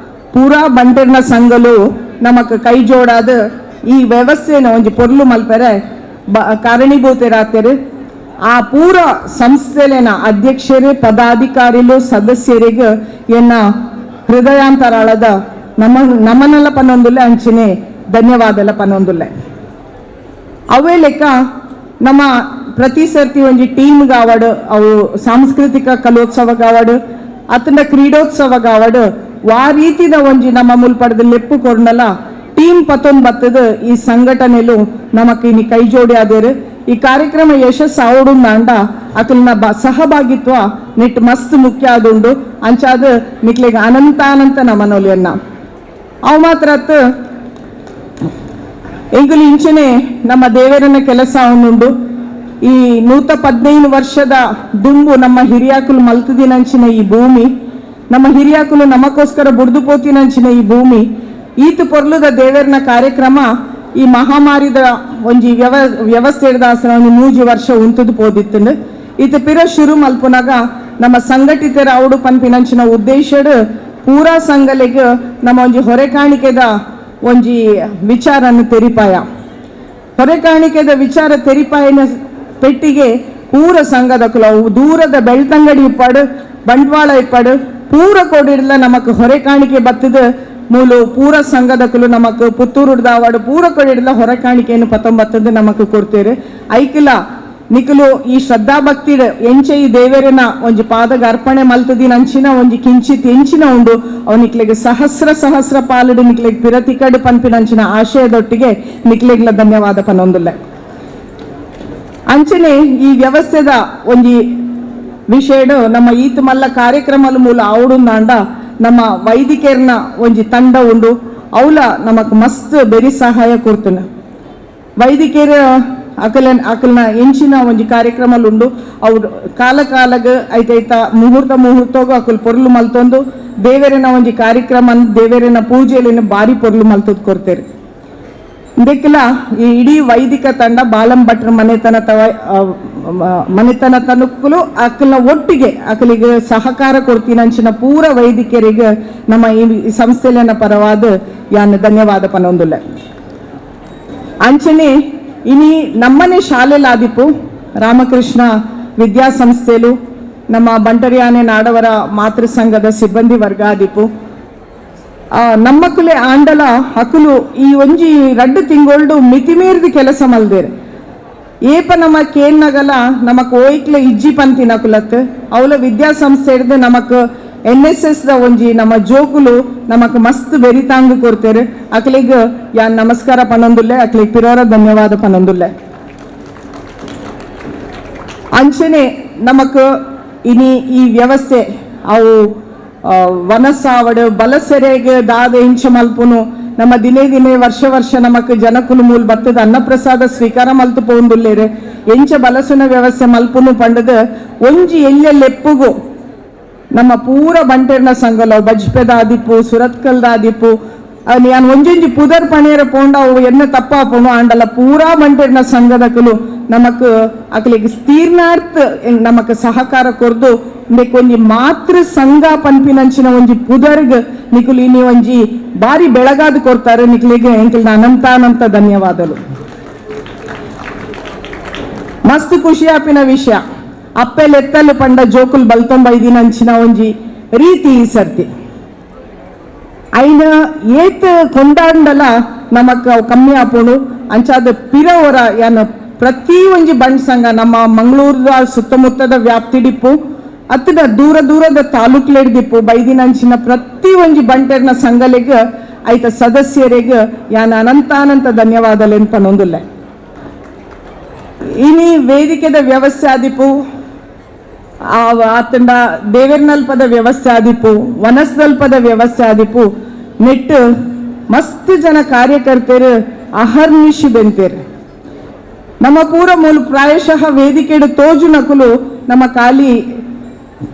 ಪೂರಾ ಬಂಟರ್ನ ಸಂಘಲು ನಮಕ್ ಕೈ ಜೋಡಾದ ಈ ವ್ಯವಸ್ಥೆನ ಒಂಜಿ ಪೊರ್ಲು ಮಲ್ಪೆರೆ ಕಾರಣೀಭೂತರಾಗ್ತಾರೆ. ಆ ಪೂರ ಸಂಸ್ಥೆಲೆನ ಅಧ್ಯಕ್ಷರು ಪದಾಧಿಕಾರಿಲು ಸದಸ್ಯರಿಗೆ ಎನ್ನ ಹೃದಯಾಂತರಾಳದ ನಮ್ಮ ನಮನೆಲ್ಲ ಪನ್ನೊಂದುಲ್ಲೆ ಅಂಚನೆ ಧನ್ಯವಾದಲ ಪನ್ನೊಂದುಲ್ಲೆ. ಅವೇ ಲೆಕ್ಕ ನಮ್ಮ ಪ್ರತಿ ಸರ್ತಿ ಒಂಜಿ ಟೀಮ್ಗಾವಡು ಅವು ಸಾಂಸ್ಕೃತಿಕ ಕಲೋತ್ಸವಗಾವಡು ಅತನ ಕ್ರೀಡೋತ್ಸವಗಾವಡು ವಾ ರೀತಿದ ಒಂಜಿ ನಮ್ಮ ಮುಲ್ಪಡದ ಲೆಪ್ಪು ಕೊರ್ನಲ ಟೀಮ್ ಪತ್ತೊಂದು ಬತ್ತದ ಈ ಸಂಘಟನೆಲು ನಮಕ್ ಇನಿ ಕೈ ಜೋಡಿ ಆದೇರು. ಈ ಕಾರ್ಯಕ್ರಮ ಯಶಸ್ಸು ಆವಡುಂದಾಂಡ ಅಕಲ್ನ ಸಹಭಾಗಿತ್ವ ನೆಟ್ ಮಸ್ತ್ ಮುಖ್ಯ ಆದುಂಡು. ಅಂಚಾದ ನಿಕ್ಲೆಗ್ ಅನಂತಾನಂತ ನಮನೊಲಿಯನ್ನ ಅವು ಮಾತ್ರ ಎಂಕುಲು ಇಂಚನೆ ನಮ್ಮ ದೇವರನ್ನ ಕೆಲಸ ಅವನುಂಡು. ಈ 115 ವರ್ಷದ ದುಂಬು ನಮ್ಮ ಹಿರಿಯಾಕುಲು ಮಲ್ತದಿನಂಚಿನ ಈ ಭೂಮಿ, ನಮ್ಮ ಹಿರಿಯಾಕುಲು ನಮಗೋಸ್ಕರ ಬುಡ್ದು ಪೋತಿನಂಚಿನ ಈ ಭೂಮಿ, ಈತ ಪೊರ್ಲುದ ದೇವರನ ಕಾರ್ಯಕ್ರಮ ಈ ಮಹಾಮಾರಿದ ಒಂಜಿ ವ್ಯವಸ್ಥೆ ಒಂಜಿ 3 ವರ್ಷ ಉಂತುದು ಪೋದಿತ್ತಂಡು. ಈತ ಪಿರ ಶುರು ಮಲ್ಪುನಾಗ ನಮ್ಮ ಸಂಘಟಿತರ ಔಡು ಪನ್ಪಿನಂಚಿನ ಉದ್ದೇಶಡ್ ಪೂರಾ ಸಂಘಲೆಗ್ ನಮ್ಮ ಒಂಜಿ ಹೊರೆ ಕಾಣಿಕೆದ ಒಂಜಿ ವಿಚಾರನ್ನು ತೆರಿಪಾಯ ಹೊರೆ ಕಾಣಿಕೆದ ವಿಚಾರ ತೆರಿಪಾಯನ ಪೆಟ್ಟಿಗೆ ಪೂರ ಸಂಘದ ಕುಲವು ದೂರದ ಬೆಳ್ತಂಗಡಿ ಇಪ್ಪಾಡು ಬಂಟ್ವಾಳ ಇಪ್ಪಾಡು ಪೂರ ಕೋಡಿಡ್ಲ ನಮಕ್ ಹೊರೆ ಕಾಣಿಕೆ ಬತ್ತದ ಮೂಲು ಪೂರ ಸಂಘದಕುಲು ನಮಕ್ ಪುತ್ತೂರು ದಾವಾಡು ಪೂರ ಕೋಡಿಡ್ಲ ಹೊರೆ ಕಾಣಿಕೆಯನ್ನು ಪತ್ತೊಂಬತ್ತದ ನಮಕ್ ಕೊಡ್ತೇವೆ. ಐಕಿಲ ನಿಕುಲು ಈ ಶ್ರದ್ಧಾ ಭಕ್ತಿ ಎಂಚೆ ಈ ದೇವರನ ಒಂಜಿ ಪಾದಗ ಅರ್ಪಣೆ ಮಲ್ತದಿನ ಅಂಚಿನ ಒಂಜಿ ಕಿಂಚಿತ್ ಎಂಚಿನ ಉಂಡು ಅವು ನಿಕ್ಲೆಗೆ ಸಹಸ್ರ ಸಹಸ್ರ ಪಾಲುಡು ನಿಕ್ಲೆಗೆ ಪಿರತಿಕಡು ಪನ್ಪಿನಂಚಿನ ಆಶಯದೊಟ್ಟಿಗೆ ನಿಕ್ಲೆಗ್ಲ ಧನ್ಯವಾದ ಪನೊಂದುಲ್ಲ. ಅಂಚನೆ ಈ ವ್ಯವಸ್ಥೆದ ಒಂಜಿ ವಿಷಯಡು ನಮ್ಮ ಈತ ಮಲ್ಲ ಕಾರ್ಯಕ್ರಮದ ಮೂಲ ಆವುಡುಂದಾಂಡ ನಮ್ಮ ವೈದಿಕರ್ನ ಒಂಜಿ ತಂಡ ಉಂಡು ಅವಲ ನಮಕ್ ಮಸ್ತ್ ಬೆರಿ ಸಹಾಯ ಕೊಡ್ತನ. ವೈದಿಕರ ಅಕಲ್ನ ಎಂಚಿನ ಒಂಜಿ ಕಾರ್ಯಕ್ರಮಲು ಉಂಡು ಅವ್ರು ಕಾಲ ಕಾಲಗ ಐತೈತ ಮುಹೂರ್ತ ಮುಹೂರ್ತೋಗು ಅಕಲ್ ಪೊರ್ಲು ಮಲ್ತೊಂದು ದೇವರನ ಒಂಜಿ ಕಾರ್ಯಕ್ರಮ ದೇವರನ ಪೂಜೆಯಲ್ಲಿ ಬಾರಿ ಪೊರ್ಲು ಮಲ್ತದ್ ಕೊಡ್ತೇವೆ. ಇದಕ್ಕೆಲ್ಲ ಈ ಇಡೀ ವೈದಿಕ ತಂಡ ಬಾಲಂ ಭಟ್ರ ಮನೆತನ ತನಕಲು ಅಕಲ್ನ ಒಟ್ಟಿಗೆ ಅಕಲಿಗೆ ಸಹಕಾರ ಕೊಡ್ತೀನಿ ಅಂಚಿನ ಪೂರ ವೈದಿಕರಿಗೆ ನಮ್ಮ ಈ ಸಂಸ್ಥೆಯನ್ನ ಪರವಾದ ಯಾನ್ ಧನ್ಯವಾದ ಪನೊಂದುಲ್ಲ. ಅಂಚನೆ ಇನಿ ನಮ್ಮನೆ ಶಾಲೆಲಾದಿಪ್ಪು ರಾಮಕೃಷ್ಣ ವಿದ್ಯಾಸಂಸ್ಥೆಲು ನಮ್ಮ ಬಂಟರಿಯಾನೆ ನಾಡವರ ಮಾತೃ ಸಂಘದ ಸಿಬ್ಬಂದಿ ವರ್ಗ ಆದಿಪ್ಪು ನಮ್ಮ ಕುಲೆ ಆಂಡಲ ಹಕುಲು ಈ ಒಂಜಿ ರಡ್ಡು ತಿಂಗೊಳ್ಡು ಮಿತಿಮೀರಿದ ಕೆಲಸ ಮಲ್ದೇರು. ಏಪ ನಮ್ಮ ಕೇನ್ನಗಲ ನಮಕ್ ಓಯ್ಕ್ಲೆ ಇಜ್ಜಿ ಪಂತಿನ ಕುಲತ್ ಅವಲ ವಿದ್ಯಾಸಂಸ್ಥೆ ಹಿಡ್ದು ನಮಕ್ NSS the ಒಂಜಿ ನಮ್ಮ ಜೋಕುಲು ನಮಕ್ ಮಸ್ತ್ ಬೆರಿತಾಂಗು ಕೊಡ್ತೇರು. ಅಕ್ಲಿಗ್ ಯಾನ್ ನಮಸ್ಕಾರ ಪನೊಂದುಲ್ಲೆ, ಅಕ್ಲಿಗ್ ಪಿರೋರ ಧನ್ಯವಾದ ಪನೊಂದುಲ್ಲೆ. ಅಂಚನೆ ನಮಕ್ ಇನಿ ಈ ವ್ಯವಸ್ಥೆ ಅವು ವನಸಾವಡು ಬಲಸೆರೆಗೆ ದಾದ ಇಂಚ ಮಲ್ಪುನು ನಮ್ಮ ದಿನೇ ದಿನೇ ವರ್ಷ ವರ್ಷ ನಮಕ್ ಜನಕುಲು ಮೂಲ ಬತ್ತದ ಅನ್ನಪ್ರಸಾದ ಸ್ವೀಕಾರ ಮಲ್ತು ಪೋಂದುಲ್ಲೇರು. ಎಂಚ ಬಲಸುನ ವ್ಯವಸ್ಥೆ ಮಲ್ಪುನು ಪಂಡದ ಒಂಜಿ ಎಲ್ಲೆಲ್ಲೆಪ್ಪುಗು ನಮ್ಮ ಪೂರ ಬಂಟೆರ್ನ ಸಂಘಲ ಬಜ್ಪೆದಾದಿಪ್ಪು ಸುರತ್ಕಲ್ದಾದಿಪ್ಪು ಯಾನ್ ಒಂಜೊಂಜಿ ಪುದರ್ ಪಣೇರ ಪೋಂಡ ಅವು ಎನ್ನ ತಪ್ಪಾಪುನು ಆಂಡಲ ಪೂರಾ ಬಂಟೆರ್ನ ಸಂಘದಕುಲು ನಮಕ್ ಅಕಲಿಗೆ ತೀರ್ನಾರ್ಥ ನಮಕ್ ಸಹಕಾರ ಕೊರ್ದು ಒಂಜಿ ಮಾತೃ ಸಂಘ ಪನ್ಪಿನಂಚಿನ ಒಂಜಿ ಪುದರ್ಗ್ ನಿಕುಲು ಇನಿ ಒಂಜಿ ಬಾರಿ ಬೆಳಗಾದ ಕೊಡ್ತಾರೆ. ನಿಕ್ಲಿಗೆ ಎಂಕಲ್ನ ಅನಂತಾನಂತ ಧನ್ಯವಾದಗಳು. ಮಸ್ತ್ ಖುಷಿ ಆಪಿನ ವಿಷಯ ಅಪ್ಪೆಲೆತ್ತಲು ಪಂಡ ಜೋಕುಲ್ ಬಲ್ತೊಂಬೈದಿನಂಚಿನ ಒಂಜಿ ರೀತಿ ಈ ಸರ್ತಿ ಐನ ಏತ್ ಕೊಂಡಾಂಡಲ ನಮಕ್ ಕಮ್ಮಿ ಆಪೋಣು. ಅಂಚಾದ ಪಿರವರ ಯಾನ ಪ್ರತಿ ಒಂಜಿ ಬಂಡ್ ಸಂಘ ನಮ್ಮ ಮಂಗಳೂರದ ಸುತ್ತಮುತ್ತದ ವ್ಯಾಪ್ತಿಡಿಪ್ಪು ಅತ್ತಿನ ದೂರ ದೂರದ ತಾಲೂಕ್ಲೆಡ್ದಿಪ್ಪು ಬೈದಿನಂಚಿನ ಪ್ರತಿ ಒಂಜಿ ಬಂಟೆರ್ನ ಸಂಘಲೆಗ್ ಐತ ಸದಸ್ಯರಿಗೆ ಯಾನ ಅನಂತಾನಂತ ಧನ್ಯವಾದಲೆನ್ ಪನೊಂದುಲ್ಲೆ. ಇನಿ ವೇದಿಕೆದ ವ್ಯವಸ್ಥೆ ಆದಿಪ್ಪು ಆತಂಡ ದೇವೆರ್ನಲ್ಪದ ವ್ಯವಸ್ಥೆ ಆದಿಪ್ಪು ವನಸ್ದಲ್ಪದ ವ್ಯವಸ್ಥೆ ಆದಿಪ್ಪು ನೆಟ್ ಮಸ್ತ್ ಜನ ಕಾರ್ಯಕರ್ತರು ಅಹರ್ನಿಶಿ ಬೆಂತೇರು. ನಮ್ಮ ಪೂರ ಮೂಲ ಪ್ರಾಯಶಃ ವೇದಿಕೆಡು ತೋಜು ನಕುಲು ನಮ್ಮ ಖಾಲಿ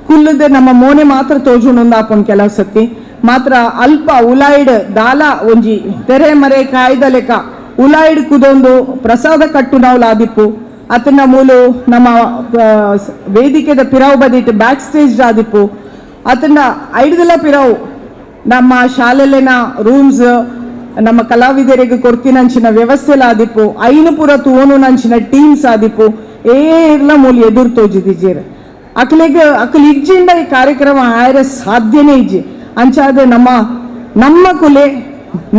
ಕುಲ್ಲದೆ ನಮ್ಮ ಮೋನೆ ಮಾತ್ರ ತೋಜುನೊಂದಾಪೊಂದು ಕೆಲವು ಸತಿ ಮಾತ್ರ ಅಲ್ಪ ಉಲಾಯ್ಡ್ ದಾಲ ಒಂಜಿ ತೆರೆ ಮರೆ ಕಾಯ್ದ ಲೆಕ್ಕ ಉಲಾಯ್ಡ್ ಕುದೊಂದು ಪ್ರಸಾದ ಕಟ್ಟು ನಾವು ಲಾದಿಪ್ಪು ಅತನ ಮೂಲು ನಮ್ಮ ವೇದಿಕೆದ ಪಿರಾವ್ ಬದಿಟ್ಟು ಬ್ಯಾಕ್ ಸ್ಟೇಜ್ ಆದಿಪ್ಪು ಅತನ ಐಡ್ದಲ ಪಿರಾವ್ ನಮ್ಮ ಶಾಲೆಲೆನ ರೂಮ್ಸ್ ನಮ್ಮ ಕಲಾವಿದರಿಗೆ ಕೊಡ್ತಿನಂಚಿನ ವ್ಯವಸ್ಥೆಲ ಆದಿಪ್ಪು ಐನು ಪೂರ ತೂವನು ನಂಚಿನ ಟೀಮ್ಸ್ ಆದಿಪ್ಪು ಏರ್ಲ ಮೂಲು ಎದುರು ತೋಜಿದಿಜೇರು. ಅಕ್ಲಿಗೆ ಅಕ್ಲು ಇಜ್ಜಿಂದ ಈ ಕಾರ್ಯಕ್ರಮ ಆಯರ ಸಾಧ್ಯನೇ ಇಜ್ಜಿ. ಅಂಚಾದ ನಮ್ಮ ನಮ್ಮ ಕುಲೆ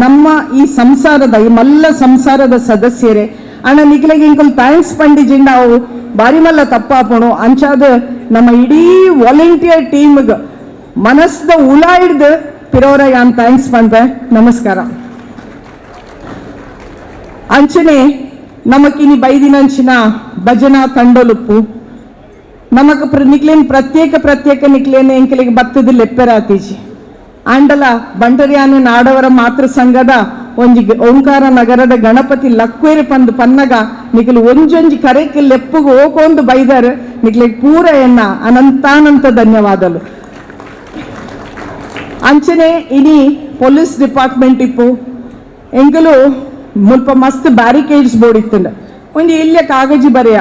ನಮ್ಮ ಈ ಸಂಸಾರದ ಈ ಮಲ್ಲ ಸಂಸಾರದ ಸದಸ್ಯರೇ ಅಣ್ಣ ನಿಕ್ಲೆಗೆ ಇಂಕುಲ್ thanks ಪಂಡಿಜಿಂಡ ಅವು ಬಾರಿ ಮಲ್ಲ ತಪ್ಪಾಪಣು. ಅಂಚಾದ ನಮ್ಮ ಇಡೀ ವಾಲಂಟಿಯರ್ ಟೀಮ್ಗೆ ಮನಸ್ದ ಉಲ ಹಿಡ್ದು ಪಿರೋರ ಯಾನ್ thanks ಪಂಪೆ. ನಮಸ್ಕಾರ. ಅಂಚನೆ ನಮಕಿನಿ ಬೈದಿನಂಚಿನ ಭಜನಾ ತಂಡಲುಪ್ಪು ನಮಕ್ ನಿಕ್ಲೇನ್ ಪ್ರತ್ಯೇಕ ಪ್ರತ್ಯೇಕ ನಿಕ್ಲೇನೆ ಎಂಕಲಿಗೆ ಬತ್ತದ ಲೆಪ್ಪೆರಾತೀಜಿ ಆಂಡಲ ಬಂಟರಿಯಾನು ನಾಡವರ ಮಾತೃ ಸಂಘದ ಒಂಜಿ ಓಂಕಾರ ನಗರದ ಗಣಪತಿ ಲಕ್ವೇರಿ ಪಂದು ಪನ್ನಗ ನಿಕ್ಲು ಒಂಜೊಂಜಿ ಕರೆಕ್ ಲೆಪ್ಪುಗು ಓಕೊಂದು ಬೈದಾರು. ನಿಕ್ಲಿಗೆ ಪೂರ ಎನ್ನ ಅನಂತಾನಂತ ಧನ್ಯವಾದಲು. ಅಂಚನೆ ಇನಿ ಪೊಲೀಸ್ ಡಿಪಾರ್ಟ್ಮೆಂಟ್ ಇಪ್ಪು ಎಂಕಲು ಮುಲ್ಪ ಮಸ್ತ್ ಬ್ಯಾರಿಕೇಡ್ಸ್ ಬೋರ್ಡ್ ಇತ್ತಂಡ ಒಂಜಿ ಇಲ್ಲೇ ಕಾಗಜಿ ಬರೆಯ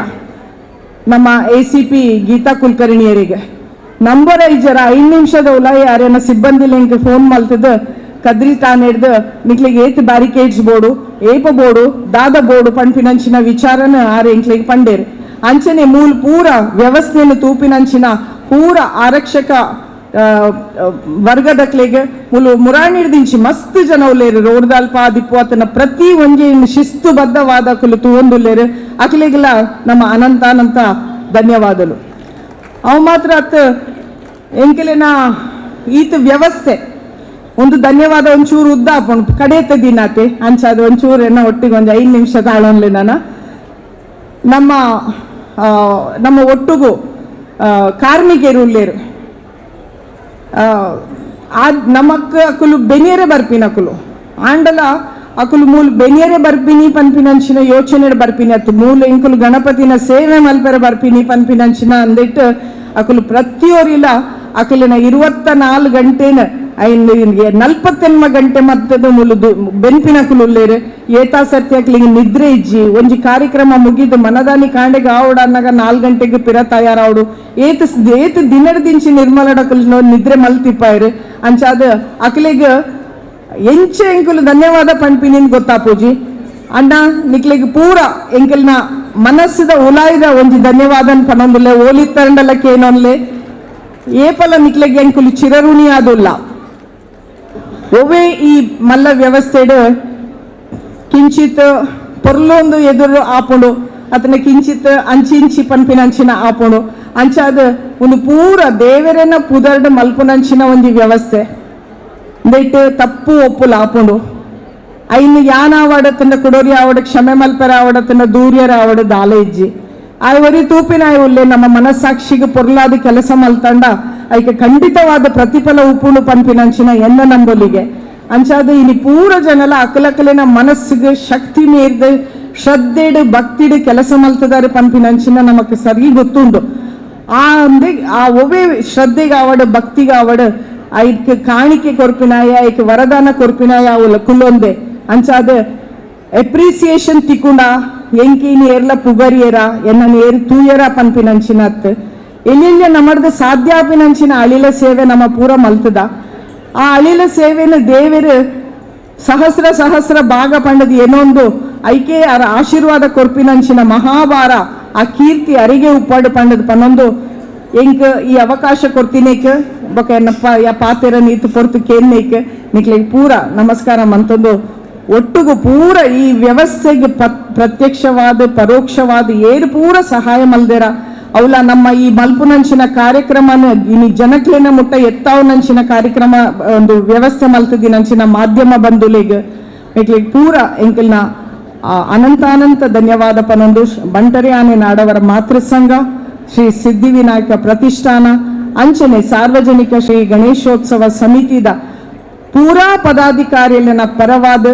ನಮ್ಮ ACP Geetha ಕುಲಕರ್ಣಿಯರಿಗೆ ನಂಬರ್ ಐಜರ 5 ನಿಮಿಷದ ಉಲಾಯಿ ಯಾರೇನ ಸಿಬ್ಬಂದಿ ಲಿಂಕ್ ಫೋನ್ ಮಲ್ತದ ಕದ್ರಿ ತಾನ್ ಹಿಡ್ದು ನಿಕ್ಲಿಗೆ ಏತ್ ಬ್ಯಾರಿಕೇಡ್ಸ್ ಬೋರ್ಡು ಏಪ ಬೋರ್ಡು ದಾದ ಬೋರ್ಡು ಪಂಪಿನಂಚಿನ ವಿಚಾರನ ಆರ್ ಎಂಕ್ಲಿಗೆ ಪಂಡೇರು. ಅಂಚನೆ ಮೂಲ ಪೂರ ವ್ಯವಸ್ಥೆಯನ್ನು ತೂಪಿನಂಚಿನ ಪೂರ ಆರಕ್ಷಕ ವರ್ಗದಕ್ಲೆಗ್ ಮುಲು ಮುರಾಣಿಡ್ದಿಂಚಿ ಮಸ್ತ್ ಜನ ಉಲ್ಲೇರು ರೋಡ್ದಾಲ್ಪ ದಿಪ್ಪು ಆತನ ಪ್ರತಿ ಒಂಜಿ ಶಿಸ್ತುಬದ್ಧವಾದ ಅಕುಲು ತೂವೊಂದುಲ್ಲೇರು ಅಕ್ಲೆಗ್ಲ ನಮ್ಮ ಅನಂತ ಅನಂತ ಧನ್ಯವಾದಲು. ಅವು ಮಾತ್ರ ಅತ್ ಎಂಕೆಲೆನ ಈತ ವ್ಯವಸ್ಥೆ ಒಂದು ಧನ್ಯವಾದ ಒಂಚೂರು ಉದ್ದ ಆಪುಂಡು ಕಡೇತ ದಿನಾತೆ ಅಂಚಾದ ಒಂಚೂರು ಎನ್ನ ಒಟ್ಟಿಗೆ ಒಂದು 5 ನಿಮಿಷ ತಾಳೊನ್ಲೆ ನಾನು ನಮ್ಮ ನಮ್ಮ ಒಟ್ಟುಗು ಕಾರ್ಮಿಕರು ಉಲ್ಲೇರು ಆ ನಮಕ್ ಅಕುಲು ಬೆನಿಯರೆ ಬರ್ಪಿನ ಅಕುಲು ಆಂಡಲ ಅಕುಲು ಮೂಲ ಬೆನಿಯರೆ ಬರ್ಪಿನಿ ಪನ್ಪಿನಂಚಿನ ಯೋಚನೆ ಬರ್ಪಿನಿ ಅತ್ತು ಮೂಲ ಇಂಕುಲು ಗಣಪತಿನ ಸೇವೆ ಮಲ್ಪೆರೆ ಬರ್ಪಿನಿ ಪನ್ಪಿನಂಚಿನ ಅಂದಿಟ್ಟು ಅಕುಲು ಪ್ರತಿಯೊರಿಲ ಅಕುಲಿನ 24 ಗಂಟೆನ 48 ಗಂಟೆ ಮತ್ತದ ಮುಲು ಬೆನ್ಪಿನ ಅಕುಲು ಉಲ್ಲೇರು ಏತಾ ಸತ್ಯ ಅಕ್ಲಿಗೆ ನಿದ್ರೆ ಇಜ್ಜಿ ಒಂಜಿ ಕಾರ್ಯಕ್ರಮ ಮುಗಿದು ಮನದಾನಿ ಕಾಂಡೆಗೆ ಆವಡ ಅನ್ನಾಗ 4 ಗಂಟೆಗೆ ಪಿರ ತಯಾರಾವಡು ಏತ್ ಏತ್ ದಿನದಿಂಚಿ ನಿರ್ಮಲಡಕುಲು ನಿದ್ರೆ ಮಲ್ತಿಪ್ಪಾಯಿರು ಅಂಚಾದ ಅಕ್ಲಿಗೆ ಎಂಚೆ ಎಂಕುಲು ಧನ್ಯವಾದ ಪನ್ಪಿನಿನ್ ಗೊತ್ತಾಪೂಜಿ ಅಣ್ಣ ನಿಕ್ಲಿಗೆ ಪೂರ ಎಂಕಲ್ನ ಮನಸ್ಸಿದ ಉಲಾಯ್ದ ಒಂಜಿ ಧನ್ಯವಾದ ಪನೊಂದುಲ್ಲೆ ಓಲಿತ್ತರಂಡಲ ಕೇನೊನ್ಲೆ ಏಪಲ ನಿಕ್ಲಿಗೆ ಎಂಕುಲು ಚಿರಋಣಿ ಆದುಲ್ಲ. ಒವೇ ಈ ಮಲ್ಲ ವ್ಯವಸ್ಥೆಡ್ ಕಿಂಚಿತ್ ಪೊರ್ಲೊಂದು ಎದುರು ಆಪುಂಡು ಅತನ ಕಿಂಚಿತ್ ಅಂಚಿಂಚಿ ಪನ್ಪಿನಂಚಿನ ಆಪುಂಡು ಅಂಚಾದ ಒಂದು ಪೂರ ದೇವರನ್ನ ಪುದರ್ಡ್ ಮಲ್ಪುನಂಚಿನ ಒಂಜಿ ವ್ಯವಸ್ಥೆ ದೈಟ್ ತಪ್ಪು ಒಪ್ಪುಲ ಆಪುಂಡು ಐನು ಯಾನಾವಡತನ ಕುಡೋರಿ ಆವಡ ಕ್ಷಮೆ ಮಲ್ಪೆರ ಆವಡತನ ದೂರ್ಯರ ಆವಡ ದಾಲ ಇಜ್ಜಿ ಆಯ್ ತೂಪಿನ ಉಲ್ಲೆ ನಮ್ಮ ಮನಸ್ಸಾಕ್ಷಿಗೆ ಪೊರ್ಲಾದ ಕೆಲಸ ಮಲ್ತಂಡ ಐಕೆ ಖಂಡಿತವಾದ ಪ್ರತಿಫಲ ಉಪ್ಪುಂಡು ಪನ್ಪಿನಂಚಿನ ಎನ್ನ ನಂಬೊಲಿಗೆ ಅಂಚಾದ ಇಲ್ಲಿ ಪೂರ ಜನಲ ಅಕಲಕಲಿನ ಮನಸ್ಸಿಗೆ ಶಕ್ತಿ ಮೀರ್ದ ಶ್ರದ್ಧೆಡು ಭಕ್ತಿಡು ಕೆಲಸ ಮಲ್ತದಾರೆ ಪನ್ಪಿನಂಚಿನ ನಮಕ್ ಸರಿ ಗೊತ್ತುಂಡು. ಆ ಅಂದೆ ಆ ಒವೇ ಶ್ರದ್ಧೆಗಾವಡು ಭಕ್ತಿಗಾವಡು ಐಕ್ ಕಾಣಿಕೆ ಕೊರ್ಪಿನಾಯ ಐಕ್ ವರದಾನ ಕೊರ್ಪಿನಾಯ ಅವಲ ಕುಲ್ಲೊಂದೆ ಅಂಚಾದ ಅಪ್ರಿಸಿಯೇಷನ್ ತಿಕ್ಕುಂಡ ಎಂಕಿನಿ ಏರ್ಲ ಪುಗರಿಯರ ಎನ್ನ ಏರ್ ತೂಯರ ಪನ್ಪಿನಂಚಿನತ್ ಎಲ್ಲೆಲ್ಲ ನಮ್ಮದು ಸಾಧ್ಯ ಆಪಿನಂಚಿನ ಅಳಿಲ ಸೇವೆ ನಮ್ಮ ಪೂರ ಮಲ್ತದ. ಆ ಅಳಿಲ ಸೇವೆನ ದೇವರು ಸಹಸ್ರ ಸಹಸ್ರ ಭಾಗ ಪಂಡದ ಏನೊಂದು ಐಕೆ ಅರ ಆಶೀರ್ವಾದ ಕೊರ್ಪಿನಂಚಿನ ಮಹಾಭಾರ ಆ ಕೀರ್ತಿ ಅರಿಗೆ ಉಪ್ಪಾಡು ಪಂಡದ ಪನ್ನೊಂದು ಎಂಕ್ ಈ ಅವಕಾಶ ಕೊರ್ತಿನೇಕ್ ಬೊಕ ಎನ್ನಪ್ಪ ಯಾ ಪಾತೆರ ನೀತು ಪೊರ್ತು ಕೇನ್ನೇಕ್ ನಿಕ್ಲೆಗ್ ಪೂರ ನಮಸ್ಕಾರ ಮಂತೊಂದು ಒಟ್ಟುಗು ಪೂರ ಈ ವ್ಯವಸ್ಥೆಗೆ ಪ್ರತ್ಯಕ್ಷವಾದ ಪರೋಕ್ಷವಾದ ಏರು ಪೂರ ಸಹಾಯ ಮಲ್ದೇರ ಅವಲ ನಮ್ಮ ಈ ಮಲ್ಪುನಂಚಿನ ಕಾರ್ಯಕ್ರಮನ ಇನಿ ಜನಕ್ಲೆನ ಮುಟ್ಟ ಎತ್ತಾವನಂಚಿನ ಕಾರ್ಯಕ್ರಮ ಒಂದು ವ್ಯವಸ್ಥೆ ಮಲ್ತದಿನಂಚಿನ ಮಾಧ್ಯಮ ಬಂಧುಲೆಗ್ ಎಂಕ್ಲೆಗ್ ಪೂರ ಎಂಕಲ್ನ ಅನಂತಾನಂತ ಧನ್ಯವಾದ ಪನೊಂದು ಬಂಟರೆ ಆನೆ ನಾಡವರ ಮಾತೃ ಸಂಘ ಶ್ರೀ ಸಿದ್ಧಿವಿನಾಯಕ ಪ್ರತಿಷ್ಠಾನ ಅಂಚನೆ ಸಾರ್ವಜನಿಕ ಶ್ರೀ ಗಣೇಶೋತ್ಸವ ಸಮಿತಿದ ಪೂರಾ ಪದಾಧಿಕಾರಿಯಲ್ಲಿನ ಪರವಾದ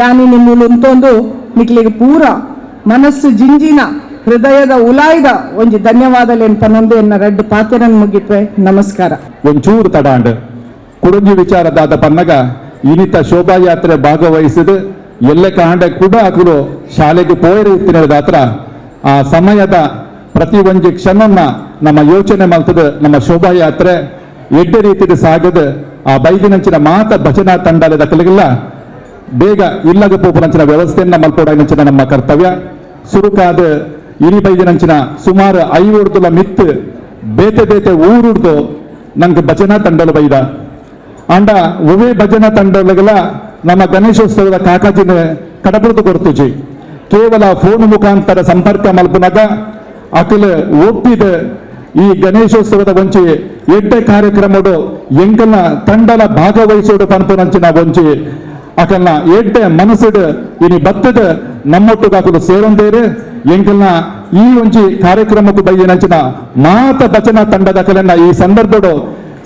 ಯಾನಿ ನಿಮ್ಮುಂತೊಂದು ನಿಕ್ಲಿಗೆ ಪೂರ ಮನಸ್ಸು ಜಿಂಜಿನ ಹೃದಯದ ಉಲಾಯ್ದ ಒಂಜಿ ಧನ್ಯವಾದಲೇನು ಪನ್ನೊಂದು ಎನ್ನ ರಡ್ಡು ಪಾತೆರನ್ ಮುಗಿಪೆ ನಮಸ್ಕಾರ. ಒಂಚೂರು ತಡಾಂಡ್ ಕುಡುಂಜಿ ವಿಚಾರದಾದ ಪನ್ನಗ ಇನಿತ ಶೋಭಾಯಾತ್ರೆ ಭಾಗವಹಿಸಿದ ಎಲ್ಲ ಕಾಂಡ ಕೂಡ ಅಕುಲು ಶಾಲೆಗೆ ಪೋಯರು ಇತ್ತಿನದಾತ್ರ ಆ ಸಮಯದ ಪ್ರತಿ ಒಂಜಿ ಕ್ಷಣನ್ನ ನಮ್ಮ ಯೋಚನೆ ಮಲ್ತದ ನಮ್ಮ ಶೋಭಾಯಾತ್ರೆ ಎಡ್ಡೆ ರೀತಿಯ ಸಾಗದ ಆ ಬೈದಿನಂಚಿನ ಮಾತ ಭಜನಾ ತಂಡದ ಕಲಿಗೆಲ್ಲ ಬೇಗ ಇಲ್ಲದ ಪೋಪುನಂಚಿನ ವ್ಯವಸ್ಥೆಯನ್ನ ಮಲ್ಪೋಡಂಚಿನ ನಮ್ಮ ಕರ್ತವ್ಯ. ಸುರುಕಾದ ಇರಿ ಬೈದಿನಂಚಿನ ಸುಮಾರು 50 ಮಿತ್ತು ಬೇತೆ ಬೇತೆ ಊರುಡ್ದು ನಂಗೆ ಭಜನಾ ತಂಡಲು ಬೈದ ಅಂಡ ಒವೇ ಭಜನಾ ತಂಡಲಿಗೆಲ್ಲ ನಮ್ಮ ಗಣೇಶೋತ್ಸವದ ಕಾಕಾಜಿನ ಕಡಬುರ್ದು ಕೊರ್ತುಜಿ ಕೇವಲ ಫೋನ್ ಮುಖಾಂತರ ಸಂಪರ್ಕ ಮಲ್ಪುನಗ ಅಕಲ ಒಪ್ಪಿದ ಈ ಗಣೇಶೋತ್ಸವದ ಒಂಚಿ ಎಡ್ಡೆ ಕಾರ್ಯಕ್ರಮಡು ಎಂಕಲ್ನ ತಂಡಲ ಭಾಗವಹಿಸೋಡು ಪನ್ಪುನಂಚಿನ ಒಂಚಿ ಅಕಲ್ನ ಎಡ್ಡೆ ಮನಸ್ಸುಡು ಇನಿ ಬತ್ತದ ನಮ್ಮೊಟ್ಟುಗ ಅಕಲು ಸೇರೊಂದೇರು ಎಂಕಲ್ನ ಈ ಒಂಜಿ ಕಾರ್ಯಕ್ರಮಕ್ಕೂ ಬೈದಿನಂಚಿನ ಮಾತ ಭಜನಾ ತಂಡದ ಅಕಲನ್ನ ಈ ಸಂದರ್ಭಡು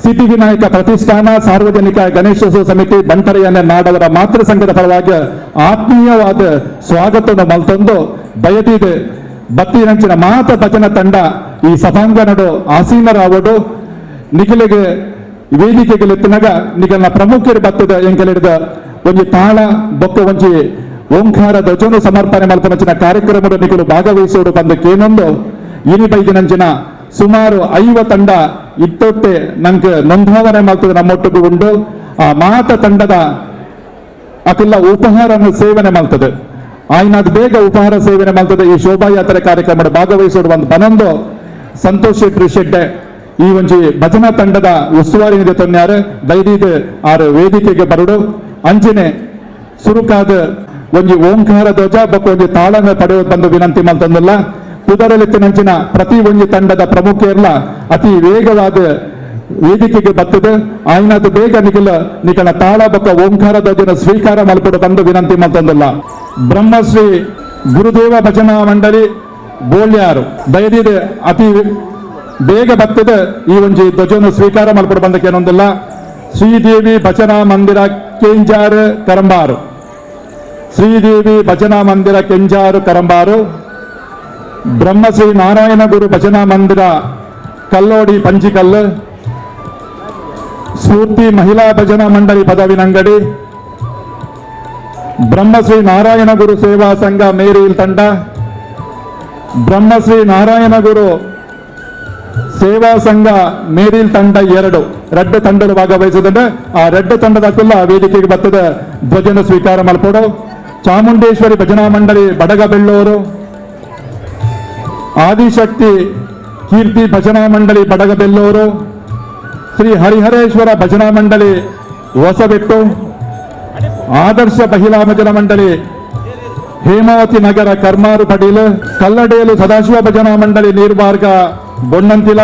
ಸಿದ್ಧಿವಿನಾಯಕ ಪ್ರತಿಷ್ಠಾನ ಸಾರ್ವಜನಿಕ ಗಣೇಶೋತ್ಸವ ಸಮಿತಿ ಬಂಟರೆಯನ್ನ ನಾಡವರ ಮಾತೃ ಸಂಘದ ಪರವಾಗಿ ಆತ್ಮೀಯವಾದ ಸ್ವಾಗತವನ್ನು ಮಲ್ತೊಂದು ಬಯತಿದೆ ಬತ್ತಿನಂಚಿನ ಮಾತ ಭಜನಾ ತಂಡ ಈ ಸಭಾಂಗಣಡು ಆಸೀನರಾವಡು ನಿಖಿಲಿಗೆ ವೇದಿಕೆಗೆಲೆತ್ತಿನಾಗ ನಿಖಲ್ನ ಪ್ರಮುಖರು ಬತ್ತದ ಎಂಕಲಿಡಿದ ಒಂಜಿ ತಾಳ ಬೊಕ್ಕ ಒಂಜಿ ಓಂಕಾರ ಧ್ವಜನು ಸಮರ್ಪಣೆ ಮಲ್ಪನಂಚಿನ ಕಾರ್ಯಕ್ರಮದ ನಿಖಲು ಭಾಗವಹಿಸೋಡು ಬಂದಕ್ಕೇನೊಂದು ಇನಿ ಬೈದಿನಂಚಿನ ಸುಮಾರು 50 ತಂಡ ಇತ್ತೊಟ್ಟೆ ನಂಗೆ ನೋಂದಾವಣೆ ಮಾಡ್ತದೆ ನಮ್ಮೊಟ್ಟಿಗೆ ಉಂಡು. ಆ ಮಾತ ತಂಡದ ಅಕೆಲ್ಲ ಉಪಹಾರವನ್ನು ಸೇವನೆ ಮಾಡ್ತದೆ ಆಯ್ನಾದ್ ಬೇಗ ಉಪಹಾರ ಸೇವನೆ ಮಾಡ್ತದೆ ಈ ಶೋಭಾಯಾತ್ರೆ ಕಾರ್ಯಕ್ರಮದ ಭಾಗವಹಿಸೋಡು ಒಂದು ಪನ್ನೊಂದು ಸಂತೋಷ್ ಶೆಟ್ಟಿ ಶೆಡ್ಡೆ ಈ ಒಂಜಿ ಭಜನಾ ತಂಡದ ಉಸ್ತುವಾರಿ ತೊನ್ಯಾರು ದಯದೀದ್ ಆರು ವೇದಿಕೆಗೆ ಬರಡು ಅಂಚನೆ ಸುರುಕಾದ ಒಂಜಿ ಓಂಕಾರ ಧ್ವಜ ಬೊಕ್ಕ ಒಂಜಿ ತಾಳನ ಪಡೆಯುವ ಬಂದು ವಿನಂತಿ ಮಲ್ತೊಂದುಲ್ಲ. ಪುದರಲಿತ್ತಿನಂಚಿನ ಪ್ರತಿ ಒಂಜಿ ತಂಡದ ಪ್ರಮುಖರ್ಲ ಅತಿ ವೇಗವಾದ ವೇದಿಕೆಗೆ ಬರ್ತದೆ. ಆಯ್ನಾದ ಬೇಗ ನಿಖಲ ನಿಖಲ ತಾಳ ಬೊಕ್ಕ ಓಂಕಾರ ಧ್ವಜನ ಸ್ವೀಕಾರ ಮಲ್ಪಡು ಬಂದು ವಿನಂತಿ ಮಲ್ತೊಂದುಲ್ಲ. ಬ್ರಹ್ಮಶ್ರೀ ಗುರುದೇವ ಭಜನಾ ಮಂಡಳಿ ಬೋಳ್ಯಾರು ದಯದೀದ್ ಅತಿ ಬೇಗ ಬರ್ತದೆ ಈ ಒಂಜಿ ಧ್ವಜವನ್ನು ಸ್ವೀಕಾರ ಮಲ್ಪಡು ಬಂದಕ್ಕೇನೊಂದಿಲ್ಲ. ಶ್ರೀದೇವಿ ಭಜನಾ ಮಂದಿರ ಕೆಂಜಾರು ಕರಂಬಾರು, ಶ್ರೀದೇವಿ ಭಜನಾ ಮಂದಿರ ಕೆಂಜಾರು ಕರಂಬಾರು, ಬ್ರಹ್ಮಶ್ರೀ ನಾರಾಯಣ ಗುರು ಭಜನಾ ಮಂದಿರ ಕಲ್ಲೋಡಿ ಪಂಚಿಕಲ್ಲು, ಸ್ಫೂರ್ತಿ ಮಹಿಳಾ ಭಜನಾ ಮಂಡಳಿ ಪದವಿನಂಗಡಿ, ಬ್ರಹ್ಮಶ್ರೀ ನಾರಾಯಣ ಗುರು ಸೇವಾ ಸಂಘ ಮೇರಿಲ್ ತಂಡ, ಬ್ರಹ್ಮಶ್ರೀ ನಾರಾಯಣ ಗುರು ಸೇವಾ ಸಂಘ ಮೇರಿಲ್ ತಂಡ ಎರಡು ರಡ್ಡು ತಂಡಲು ಭಾಗವಹಿಸಿದಂಡೆ ಆ ರಡ್ಡು ತಂಡದ ಕುಲ್ಲ ವೇದಿಕೆಗೆ ಬರ್ತದೆ ಧ್ವಜನ ಸ್ವೀಕಾರ ಮಲ್ಪಡು. ಚಾಮುಂಡೇಶ್ವರಿ ಭಜನಾ ಮಂಡಳಿ ಬಡಗಬೆಳ್ಳೂರು, ಆದಿಶಕ್ತಿ ಕೀರ್ತಿ ಭಜನಾ ಮಂಡಳಿ ಬಡಗಬೆಳ್ಳೂರು, ಶ್ರೀ ಹರಿಹರೇಶ್ವರ ಭಜನಾ ಮಂಡಳಿ ಹೊಸಬೆಟ್ಟು, ಆದರ್ಶ ಮಹಿಳಾ ಭಜನಾ ಮಂಡಳಿ ಹೇಮಾವತಿ ನಗರ ಕರ್ಮಾರು ಪಡೀಲು, ಕಲ್ಲಡೇಲು ಸದಾಶಿವ ಭಜನಾ ಮಂಡಳಿ ನೀರ್ಮಾರ್ಗ ಬೊಣ್ಣಂತಿಲ,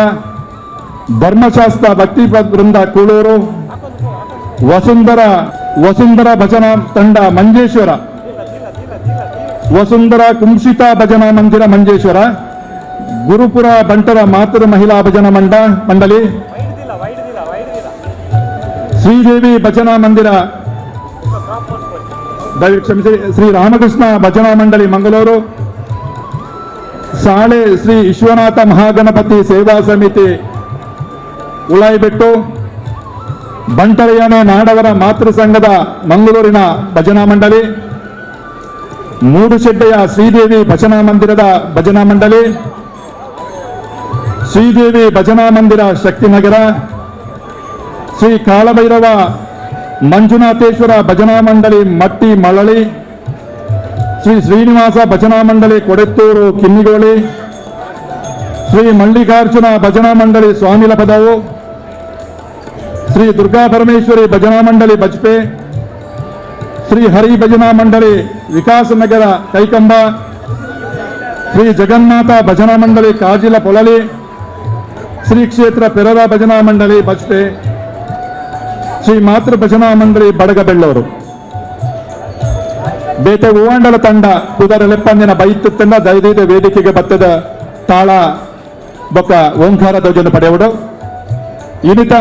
ಧರ್ಮಶಾಸ್ತ್ರ ಭಕ್ತಿ ವೃಂದ ಕೂಳೂರು, ವಸುಂಧರ ಭಜನಾ ತಂಡ ಮಂಜೇಶ್ವರ, ವಸುಂಧರ ಕುಂಶಿತಾ ಭಜನಾ ಮಂದಿರ ಮಂಜೇಶ್ವರ, ಗುರುಪುರ ಬಂಟರ ಮಾತೃ ಮಹಿಳಾ ಭಜನಾ ಮಂಡಳಿ, ಶ್ರೀದೇವಿ ಭಜನಾ ಮಂದಿರ ದಯವಿಟ್ಟು ಕ್ಷಮಿಸಿ, ಶ್ರೀ ರಾಮಕೃಷ್ಣ ಭಜನಾ ಮಂಡಳಿ ಮಂಗಳೂರು, ಸಾಳೆ ಶ್ರೀ ವಿಶ್ವನಾಥ ಮಹಾಗಣಪತಿ ಸೇವಾ ಸಮಿತಿ ಉಳಾಯಿಬೆಟ್ಟು, ಬಂಟರಯಾನೆ ನಾಡವರ ಮಾತೃ ಸಂಘದ ಮಂಗಳೂರಿನ ಭಜನಾ ಮಂಡಳಿ, ಮೂಡುಶೆಡ್ಡೆಯ ಶ್ರೀದೇವಿ ಭಜನಾ ಮಂದಿರದ ಭಜನಾ ಮಂಡಳಿ, ಶ್ರೀದೇವಿ ಭಜನಾ ಮಂದಿರ ಶಕ್ತಿನಗರ, ಶ್ರೀ ಕಾಳಭೈರವ ಮಂಜುನಾಥೇಶ್ವರ ಭಜನಾ ಮಂಡಳಿ ಮಟ್ಟಿ ಮಳಲಿ, ಶ್ರೀ ಶ್ರೀನಿವಾಸ ಭಜನಾ ಮಂಡಳಿ ಕೊಡೆತ್ತೂರು ಕಿನ್ನಿಗೋಳಿ, ಶ್ರೀ ಮಲ್ಲಿಕಾರ್ಜುನ ಭಜನಾ ಮಂಡಳಿ ಸ್ವಾಮಿಲ ಪದವು, ಶ್ರೀ ದುರ್ಗಾ ಪರಮೇಶ್ವರಿ ಭಜನಾ ಮಂಡಳಿ ಬಜ್ಪೆ, ಶ್ರೀ ಹರಿ ಭಜನಾ ಮಂಡಳಿ ವಿಕಾಸನಗರ ಕೈಕಂಬ, ಶ್ರೀ ಜಗನ್ನಾಥ ಭಜನಾ ಮಂಡಳಿ ಕಾಜಿಲ ಪೊಳಲಿ, ಶ್ರೀ ಕ್ಷೇತ್ರ ಪೆರರ ಭಜನಾ ಮಂಡಳಿ ಬಜ್ಪೆ, ಶ್ರೀ ಮಾತೃ ಭಜನಾ ಮಂಡಳಿ ಬಡಗಬೆಳ್ಳೂರು. ಬೇತೆ ಹೂವಂಡಲ ತಂಡ ಕುದರ ಲೆಪ್ಪಂದಿನ ಬೈತು ತಂಡ ದಯದೀದ ವೇದಿಕೆಗೆ ಬತ್ತದ ತಾಳ ಬೊಕ್ಕ ಓಂಕಾರ ಧ್ವಜನ ಪಡೆಯುವುದು. ಇನಿತ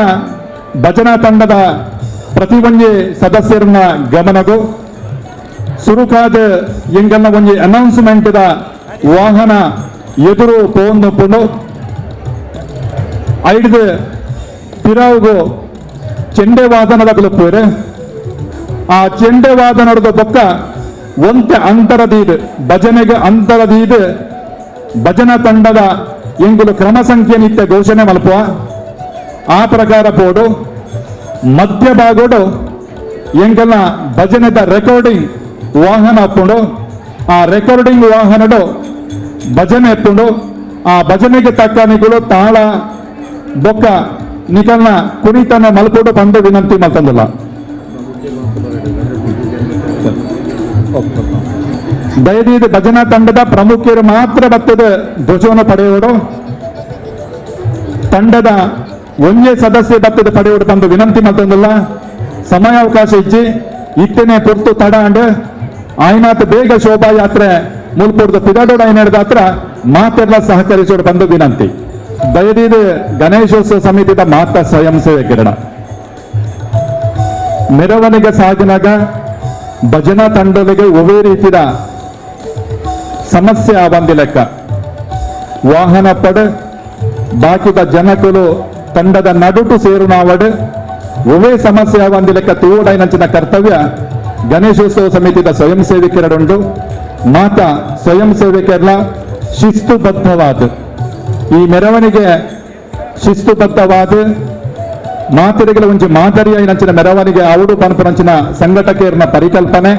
ಭಜನಾ ತಂಡದ ಪ್ರತಿ ಒಂಜಿ ಸದಸ್ಯರನ್ನ ಗಮನಗು ಸುರುಕಾದ ಎಂಗನ್ನ ಒಂಜಿ ಅನೌನ್ಸ್ಮೆಂಟ್ the ವಾಹನ ಎದುರು ಪೋಂದು ಪುಂಡು ಐಡ್ದು ಪಿರಾವುಗು ಚೆಂಡೆ ವಾದನದ ಗುಲುಪ್ಪುರು. ಆ ಚೆಂಡೆ ವಾದನದ ಬೊಕ್ಕ ಒಂತೆ ಅಂತರದೀದು ಭಜನೆಗೆ ಅಂತರದೀದು ಭಜನಾ ತಂಡದ ಎಂಗುಲು ಕ್ರಮ ಸಂಖ್ಯೆ ನಿತ್ಯ ಘೋಷಣೆ ಮಲ್ಪುವ ಆ ಪ್ರಕಾರ ಪೋಡು ಮಧ್ಯಭಾಗೋಡು ಎಂಗಲ್ನ ಭಜನೆದ ರೆಕಾರ್ಡಿಂಗ್ ವಾಹನ ಅಪ್ಪುಂಡು. ಆ ರೆಕಾರ್ಡಿಂಗ್ ವಾಹನಡು ಭಜನೆ ಎಪ್ಪುಂಡು. ಆ ಭಜನೆಗೆ ತಕ್ಕ ನಿಗುಲು ತಾಳ ಬೊಕ್ಕ ನಿಕಲ್ನ ಕುಣಿತನ ಮಲ್ಪೋಡು ಬಂದು ವಿನಂತಿ ಮಲ್ತಂದಿಲ್ಲ. ದಯದೀದ ಭಜನಾ ತಂಡದ ಪ್ರಮುಖರು ಮಾತ್ರ ಬತ್ತದ ಧ್ವಜವನ್ನು ಪಡೆಯೋಡು, ತಂಡದ ಒಂದೇ ಸದಸ್ಯ ಬತ್ತದ ಪಡೆಯೋಡು ಬಂದು ವಿನಂತಿ ಮಲ್ತಂದಿಲ್ಲ. ಸಮಯಾವಕಾಶ ಇಚ್ಚಿ ಇತ್ತನೆ ಪೊರ್ತು ತಡ ಅಂಡ್ ಆಯ್ನಾಥ ಬೇಗ ಶೋಭಾಯಾತ್ರೆ ಮುಲ್ಪುರದ ಪಿದಾಡೋಡ ಐನಾಡ್ದಾತ್ರ ಮಾತೆಲ್ಲ ಸಹಕರಿಸೋಡು ಬಂದು ವಿನಂತಿ. ದಯದೀದ ಗಣೇಶೋತ್ಸವ ಸಮಿತಿದ ಮಾತಾ ಸ್ವಯಂ ಸೇವಕಿರಣ ಮೆರವಣಿಗೆ ಸಾಗಿನಾಗ ಭಜನಾ ತಂಡಗಳಿಗೆ ಒವೇ ರೀತಿಯ ಸಮಸ್ಯೆ ಆವಂದಿ ಲೆಕ್ಕ ವಾಹನ ಪಡ ಬಾಕಿದ ಜನಕುಲು ತಂಡದ ನಡುಟು ಸೇರುನಾವಡು ಒವೇ ಸಮಸ್ಯೆ ಆವಂದಿ ಲೆಕ್ಕ ತೂವಡೈನಂಚಿನ ಕರ್ತವ್ಯ ಗಣೇಶೋತ್ಸವ ಸಮಿತಿದ ಸ್ವಯಂ ಸೇವಕರುಂಡು. ಮಾತಾ ಸ್ವಯಂ ಸೇವಕರ ಶಿಸ್ತುಬದ್ಧವಾದ ಈ ಮೆರವಣಿಗೆ ಶಿಸ್ತುಬದ್ಧವಾದ ಮಾತೆರೆಗಳ ಒಂಜಿ ಮಾದರಿಯ ನಂಚಿನ ಮೆರವಣಿಗೆ ಅವಡು ಪನ್ಪುನಂಚಿನ ಸಂಘಟಕರ್ನ ಪರಿಕಲ್ಪನೆ.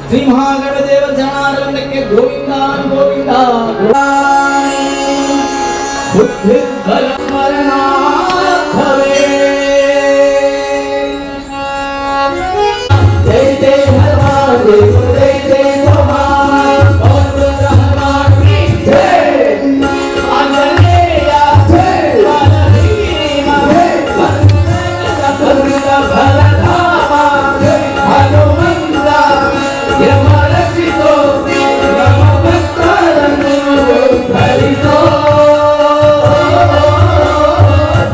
ಶ್ರೀ ಮಹಾಗಣದೇವ ಚರಣಾರವಿಂದಕ್ಕೆ ಗೋವಿಂದ ಗೋವಿಂದ. ಬುದ್ಧಿರ್ಬಲ ಸ್ಮರಣಾರ್ಥವೇ. ಜೈ ಜೈ ಹನುಮಾನ್ ಜೈ ಜೈ ಜೈ ಹನುಮಾನ್ ಹನುಮಾನ್ ಕಿ ಜೈ. ಆಂಜನೇಯ ಜೈ ಬಲಭೀಮ ಬಲಧಾಮ ಹನುಮಂತ ಯಮ ರಕ್ಷಿತೋ ರಮ ಭಕ್ತರನ್ನು ಉದ್ಧರಿಸೋ.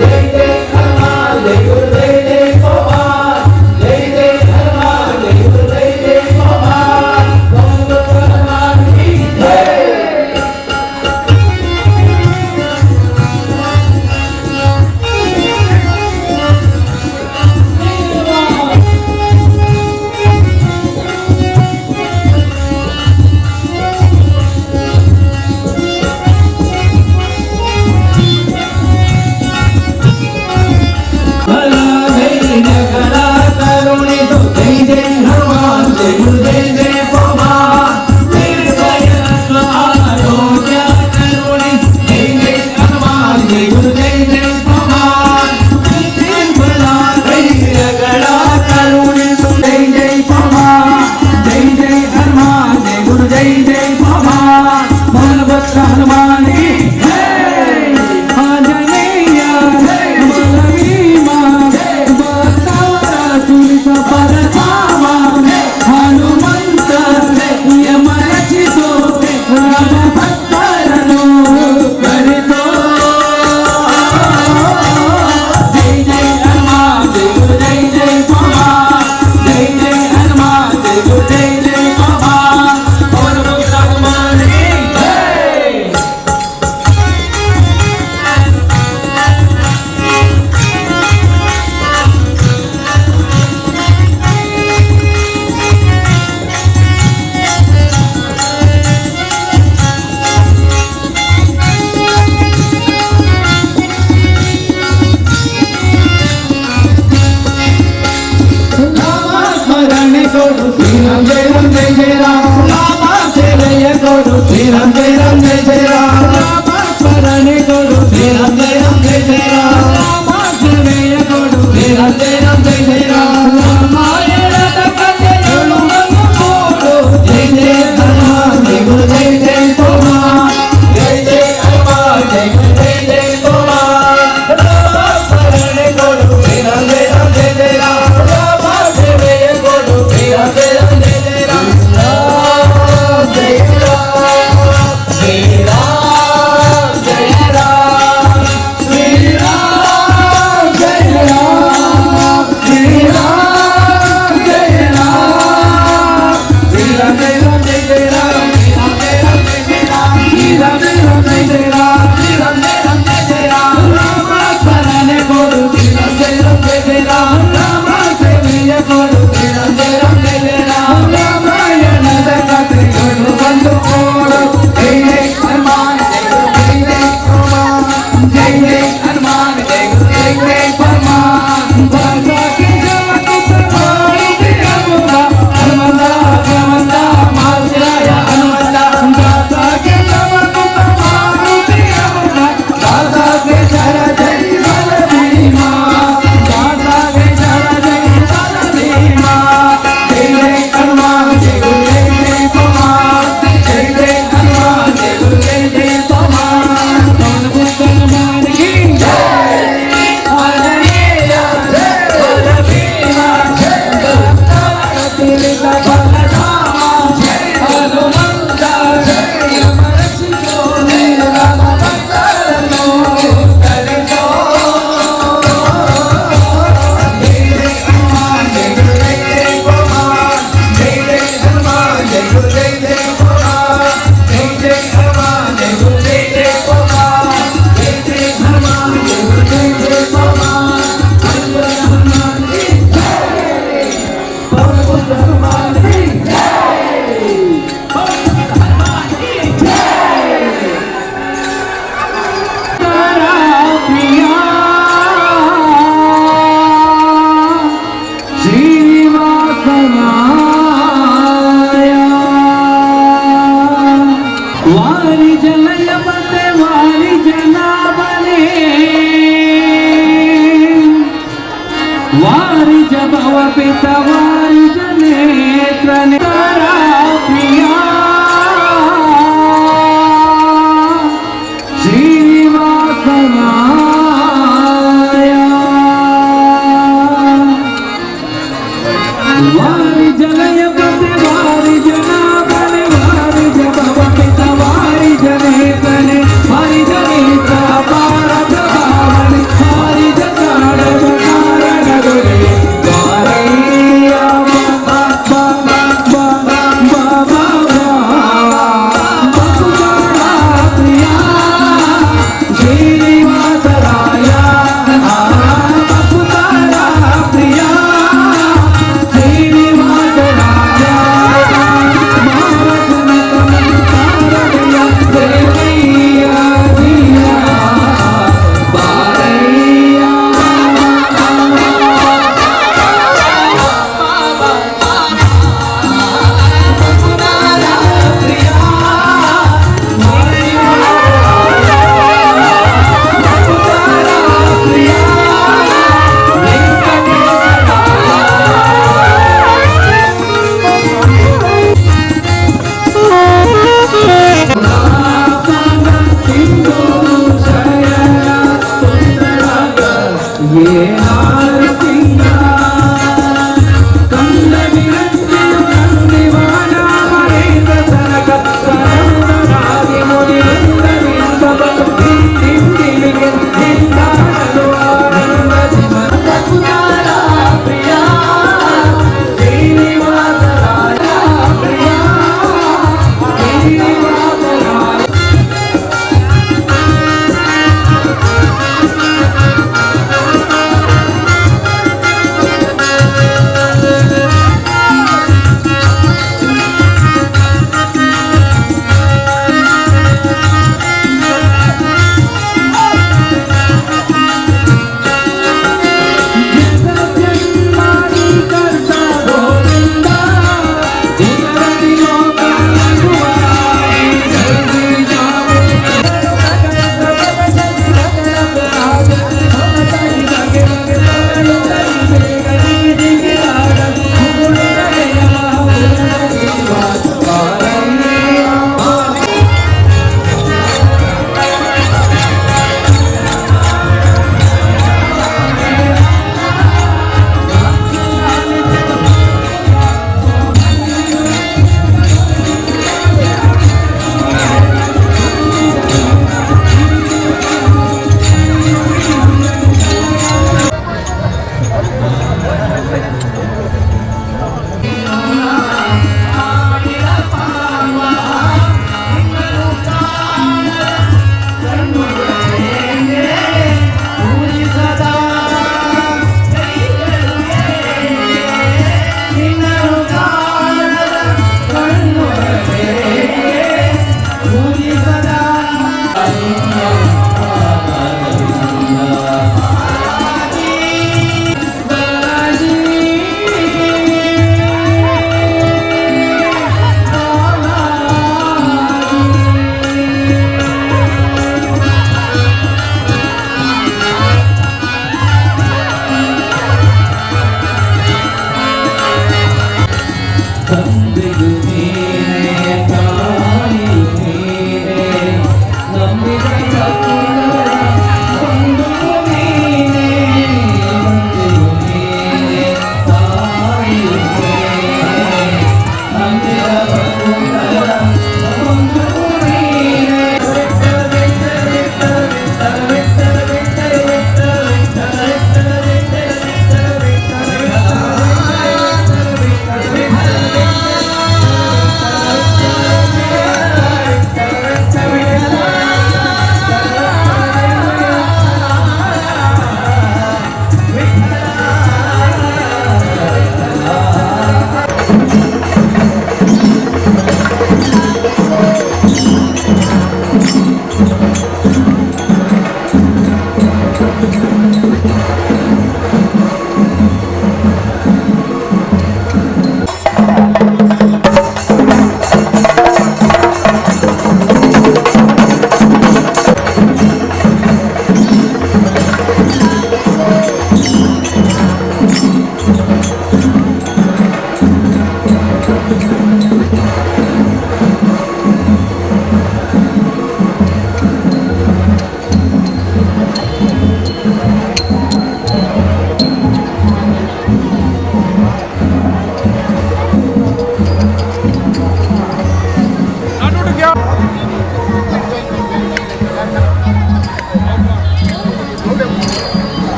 ಜೈ ಜೈ ಹನುಮಾನ್ ಜೈ ಗುರು ಜೈ ಜೈ ಹನುಮಾನ್ ಜೈ ಜೈ ಹನುಮಾನ್ ಜೈ ಗುರು ಜೈ ಜೈ ಹನುಮಾನ್ ಹನುಮಾನ್ ಕಿ ಜೈ. ಜೈ ಜೈ ಹನುಮಾನ್ ಜೈ ಗುರು ಜೈ ಜೈ ಹನುಮಾನ್ ನಿರ್ಭಯತ್ವ ಆರೋಗ್ಯ ಕರುಣಿಸು. ಜೈ ಜೈ ಹನುಮಾನ್ ಜೈ ಗುರು ಜೈ ಜೈ ಹನುಮಾನ್ ಬಲ ಧೈರ್ಯಗಳ ಕರುಣಿಸು. ಜೈ ಜೈ ಹನುಮಾನ್ ಜೈ ಜೈ ಹನುಮಾನ್ ಜೈ ಗುರು ಜೈ ಜೈ ಹನುಮಾನ್ ಬಲಭದ್ರ ಹನುಮಾನ್ ಕಿ ಜೈ. ಆಂಜನೇಯ ಬಲಭೀಮ ತುಳಿತ ಪರಧಾಮ ಹನುಮಂತ ಯಮ ರಚಿಸೋ ರಾಮ ಭಕ್ತರನ್ನು ಕರೆಸೋ. ಜೈ ಜೈ ಹನುಮಾನ್ ಜೈ ಗುರು ಜೈ ಜೈ ಹನುಮಾನ್ ಜೈ ಜೈ ಹನುಮಾನ್ ಜೈ ಗುರು ಜೈ ಜೈ ಹನುಮಾನ್ ಪವನ ಪುತ್ರ ಹನುಮಾನ್ ಕಿ ಜೈ. ರಾಮ ಸ್ಮರಣೆ ಕೊಡು ಶ್ರೀರಾಮ್ ಜಯ ರಾಮ್ ಜಯ ಜಯ ರಾಮ. ರಾಮ ಸೇವೆಯ ಕೊಡು ಶ್ರೀರಾಮ್ ಜಯ ರಾಮ್ ಜಯ ಜಯ ರಾಮ. ರಾಮ ಸ್ಮರಣೆ ಕೊಡು ಶ್ರೀರಾಮ್ ಜಯ ರಾಮ್ ಜಯ ಜಯ ರಾಮ. ರಾಮ ಸೇವೆಯ ಕೊಡು ಶ್ರೀರಾಮ್ ಜಯ ರಾಮ್ ಜಯ ಜಯ ರಾಮ. ರಾಮಾಯಣದ ಕಥೆಯೊಳು ಮಗು ಕೊಡು. ಜೈ ಜಯ ಹನುಮಾನ್ ಜೈ ಗುರು ಜೈ ಜೈ ಹನುಮಾನ್ ಜೈ ಜೈ ಹನುಮಾನ್ ಜೈ ಗುರು ಜೈ ಜೈ ಹನುಮಾನ್. ರಾಮ ಸ್ಮರಣೆ ಕೊಡು ಶ್ರೀರಾಮ್ ಜಯ ರಾಮ್ ಜಯ ಜಯ ರಾಮ. ರಾಮ ಸೇವೆಯ ಕೊಡು ಶ್ರೀರಾಮ್ ಜಯ ರಾಮ್ ಜಯ ಜಯ ರಾಮ. ರಾಮ ಜಯ ರಾಮ. पिता वारी जनेत्र तारा प्रिया श्रीनिवासराया वारी जनय पते वारी जनाभने वारी जभव पिता वारी जनेतने वारी जनेता पार प्रभावने वारी जगाड़ कारण गुरे वारैया बा बा बा बा बा बा बा बसुधारा प्रिया श्रीनिवासराया बसुधारा प्रिया श्रीनिवासराया देवैया दिया बारैया। ये नारसिंहा कंद निरंजन कंदिवाना महेंद्र सनक सनंदनादि मुनि वृंद विंदव आनंद जीवन प्रिया श्रीनिवासराया प्रिया श्रीनिवासराया।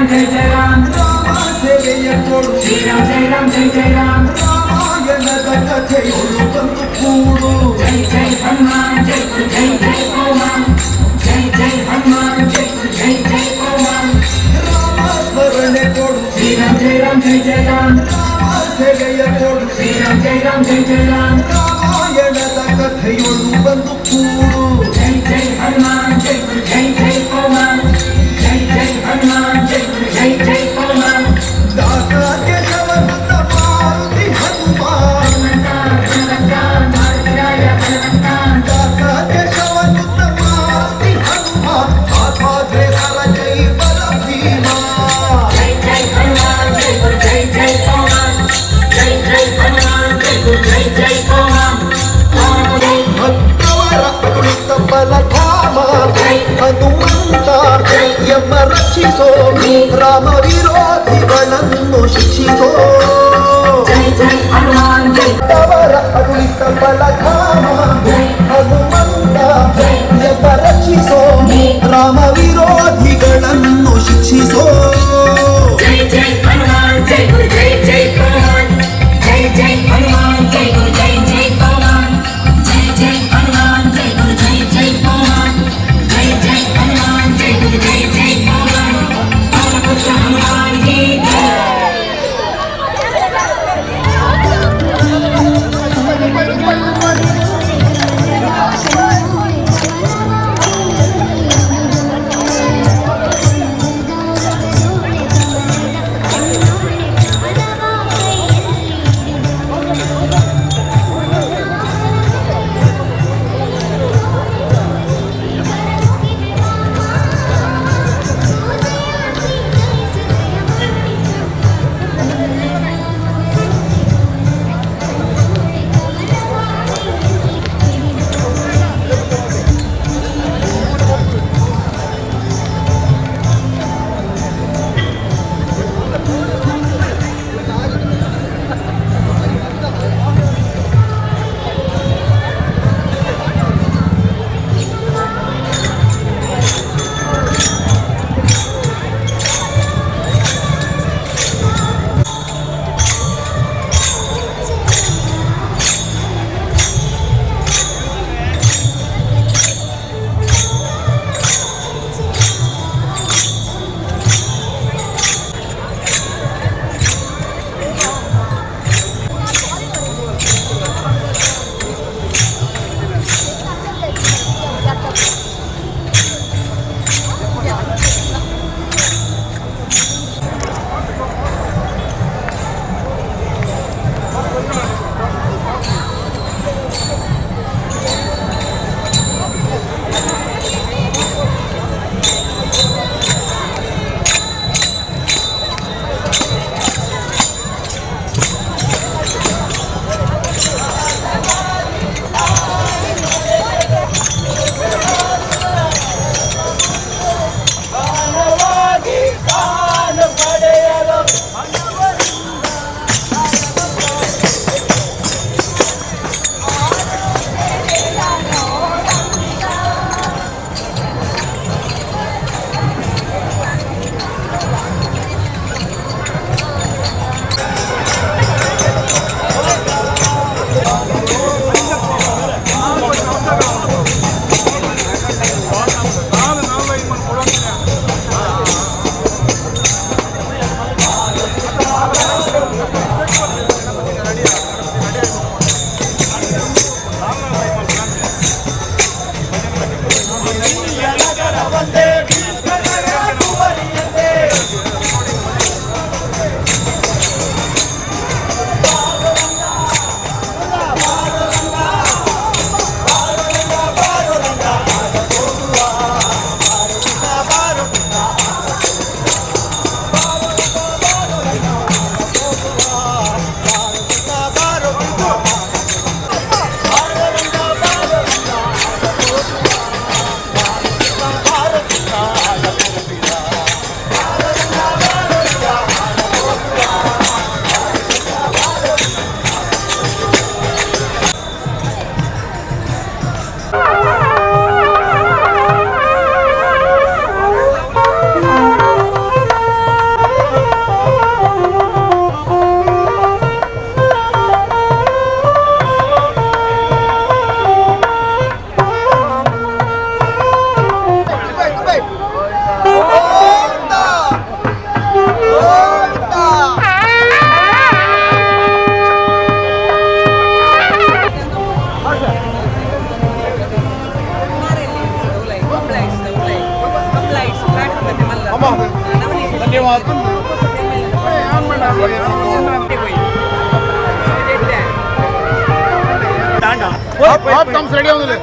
ರಾಮ್ ಜೈ ಜೈ ರಾಮ್ ರಾಮ ಸೇವೆಯ ಕೊಡು ಶ್ರೀರಾಮ್ ಜೈ ರಾಮ್ ಜೈ ಜೈ ರಾಮ್ ರಾಮಾಯಣದ ಕಥೆಯೊಳು ಬಂದು ಕೂಡು ಜೈ ಜೈ ಹನುಮಾನ್ ಜೈ ಜೈ ಜೈ ಪವಮಾನ್ ಜೈ ಜೈ ಹನುಮಾನ್ ಜೈ ಜೈ ಜೈ ಪವಮಾನ್ ರಾಮ ಸ್ಮರಣೆ ಕೊಡು ಶ್ರೀರಾಮ್ ಜೈ ರಾಮ್ ಜೈ ಜೈ ರಾಮ್ ರಾಮ ಸೇವೆಯ ಕೊಡು ಶ್ರೀರಾಮ್ ಜೈ ರಾಮ್ ಜೈ ಜೈ ರಾಮ್ ರಾಮಾಯಣದ ಕಥೆಯೊಳು ಬಂದು ಕೂಡು ಜೈ ಜೈ ಹನುಮಾನ್ ಜೈ ಜೈ ಜೈ ಪವಮಾನ್ ಜೈ ಜೈ ಹನುಮಾನ್ ಜೈ ಜೈ ಜೈ ಪವಮಾನ್ ದಾಸ ಕೇಶವನುತ ಮಾರುತಿ ಹನುಮಾನ್ ದಾಸ ಕೇಶವನುತ ಮಾರುತಿ ಹನುಮಾನ್ ಆಸಾಧ್ರೆ ಹರ ಜೈ ಬಲ ಭೀಮಾ ಜೈ ಜೈ ಹನುಮಾನ್ ಜೈ ಜೈ ಜೈ ಪವಮಾನ್ ಜೈ ಜೈ ಹನುಮಾನ್ ಜೈ ಜೈ ಜೈ ಪವಮಾನ್ ಭಕ್ತವರ ಅತುಳಿತ ಬಲಧಾಮ ಹನುಮಂತ ಯಮ ರಕ್ಷಿಸೋ ರಾಮ ವಿರೋಧಿಗಳನ್ನು ಶಿಕ್ಷಿಸೋ ಜೈ ಜೈ ಹನುಮಾನ್ ಭಕ್ತವರ ಅತುಳಿತ ಬಲಧಾಮ ಹನುಮಂತ ಯಮ ರಕ್ಷಿಸೋ ರಾಮ ವಿರೋಧಿಗಳನ್ನು ಶಿಕ್ಷಿಸೋ ಜೈ ಜೈ ಹನುಮಾನ್ ಜೈ ಜೈ ಜೈ ಪವಮಾನ್ ಜೈ ಜೈ ಹನುಮಾನ್ ಜೈ ಜೈ ಜೈ ಪವಮಾನ್ ಜೈ ಜೈ ಹನುಮಾನ್ ಜೈ ಜೈ ಜೈ ಪವಮಾನ್ ಜೈ ಜೈ ಹನುಮಾನ್ ಜೈ ಜೈ ಜೈ ಪವಮಾನ್ ಪವನಪುತ್ರ ಹನುಮಾನ್ ಕಿ ಜೈ. ರೆಡಿ.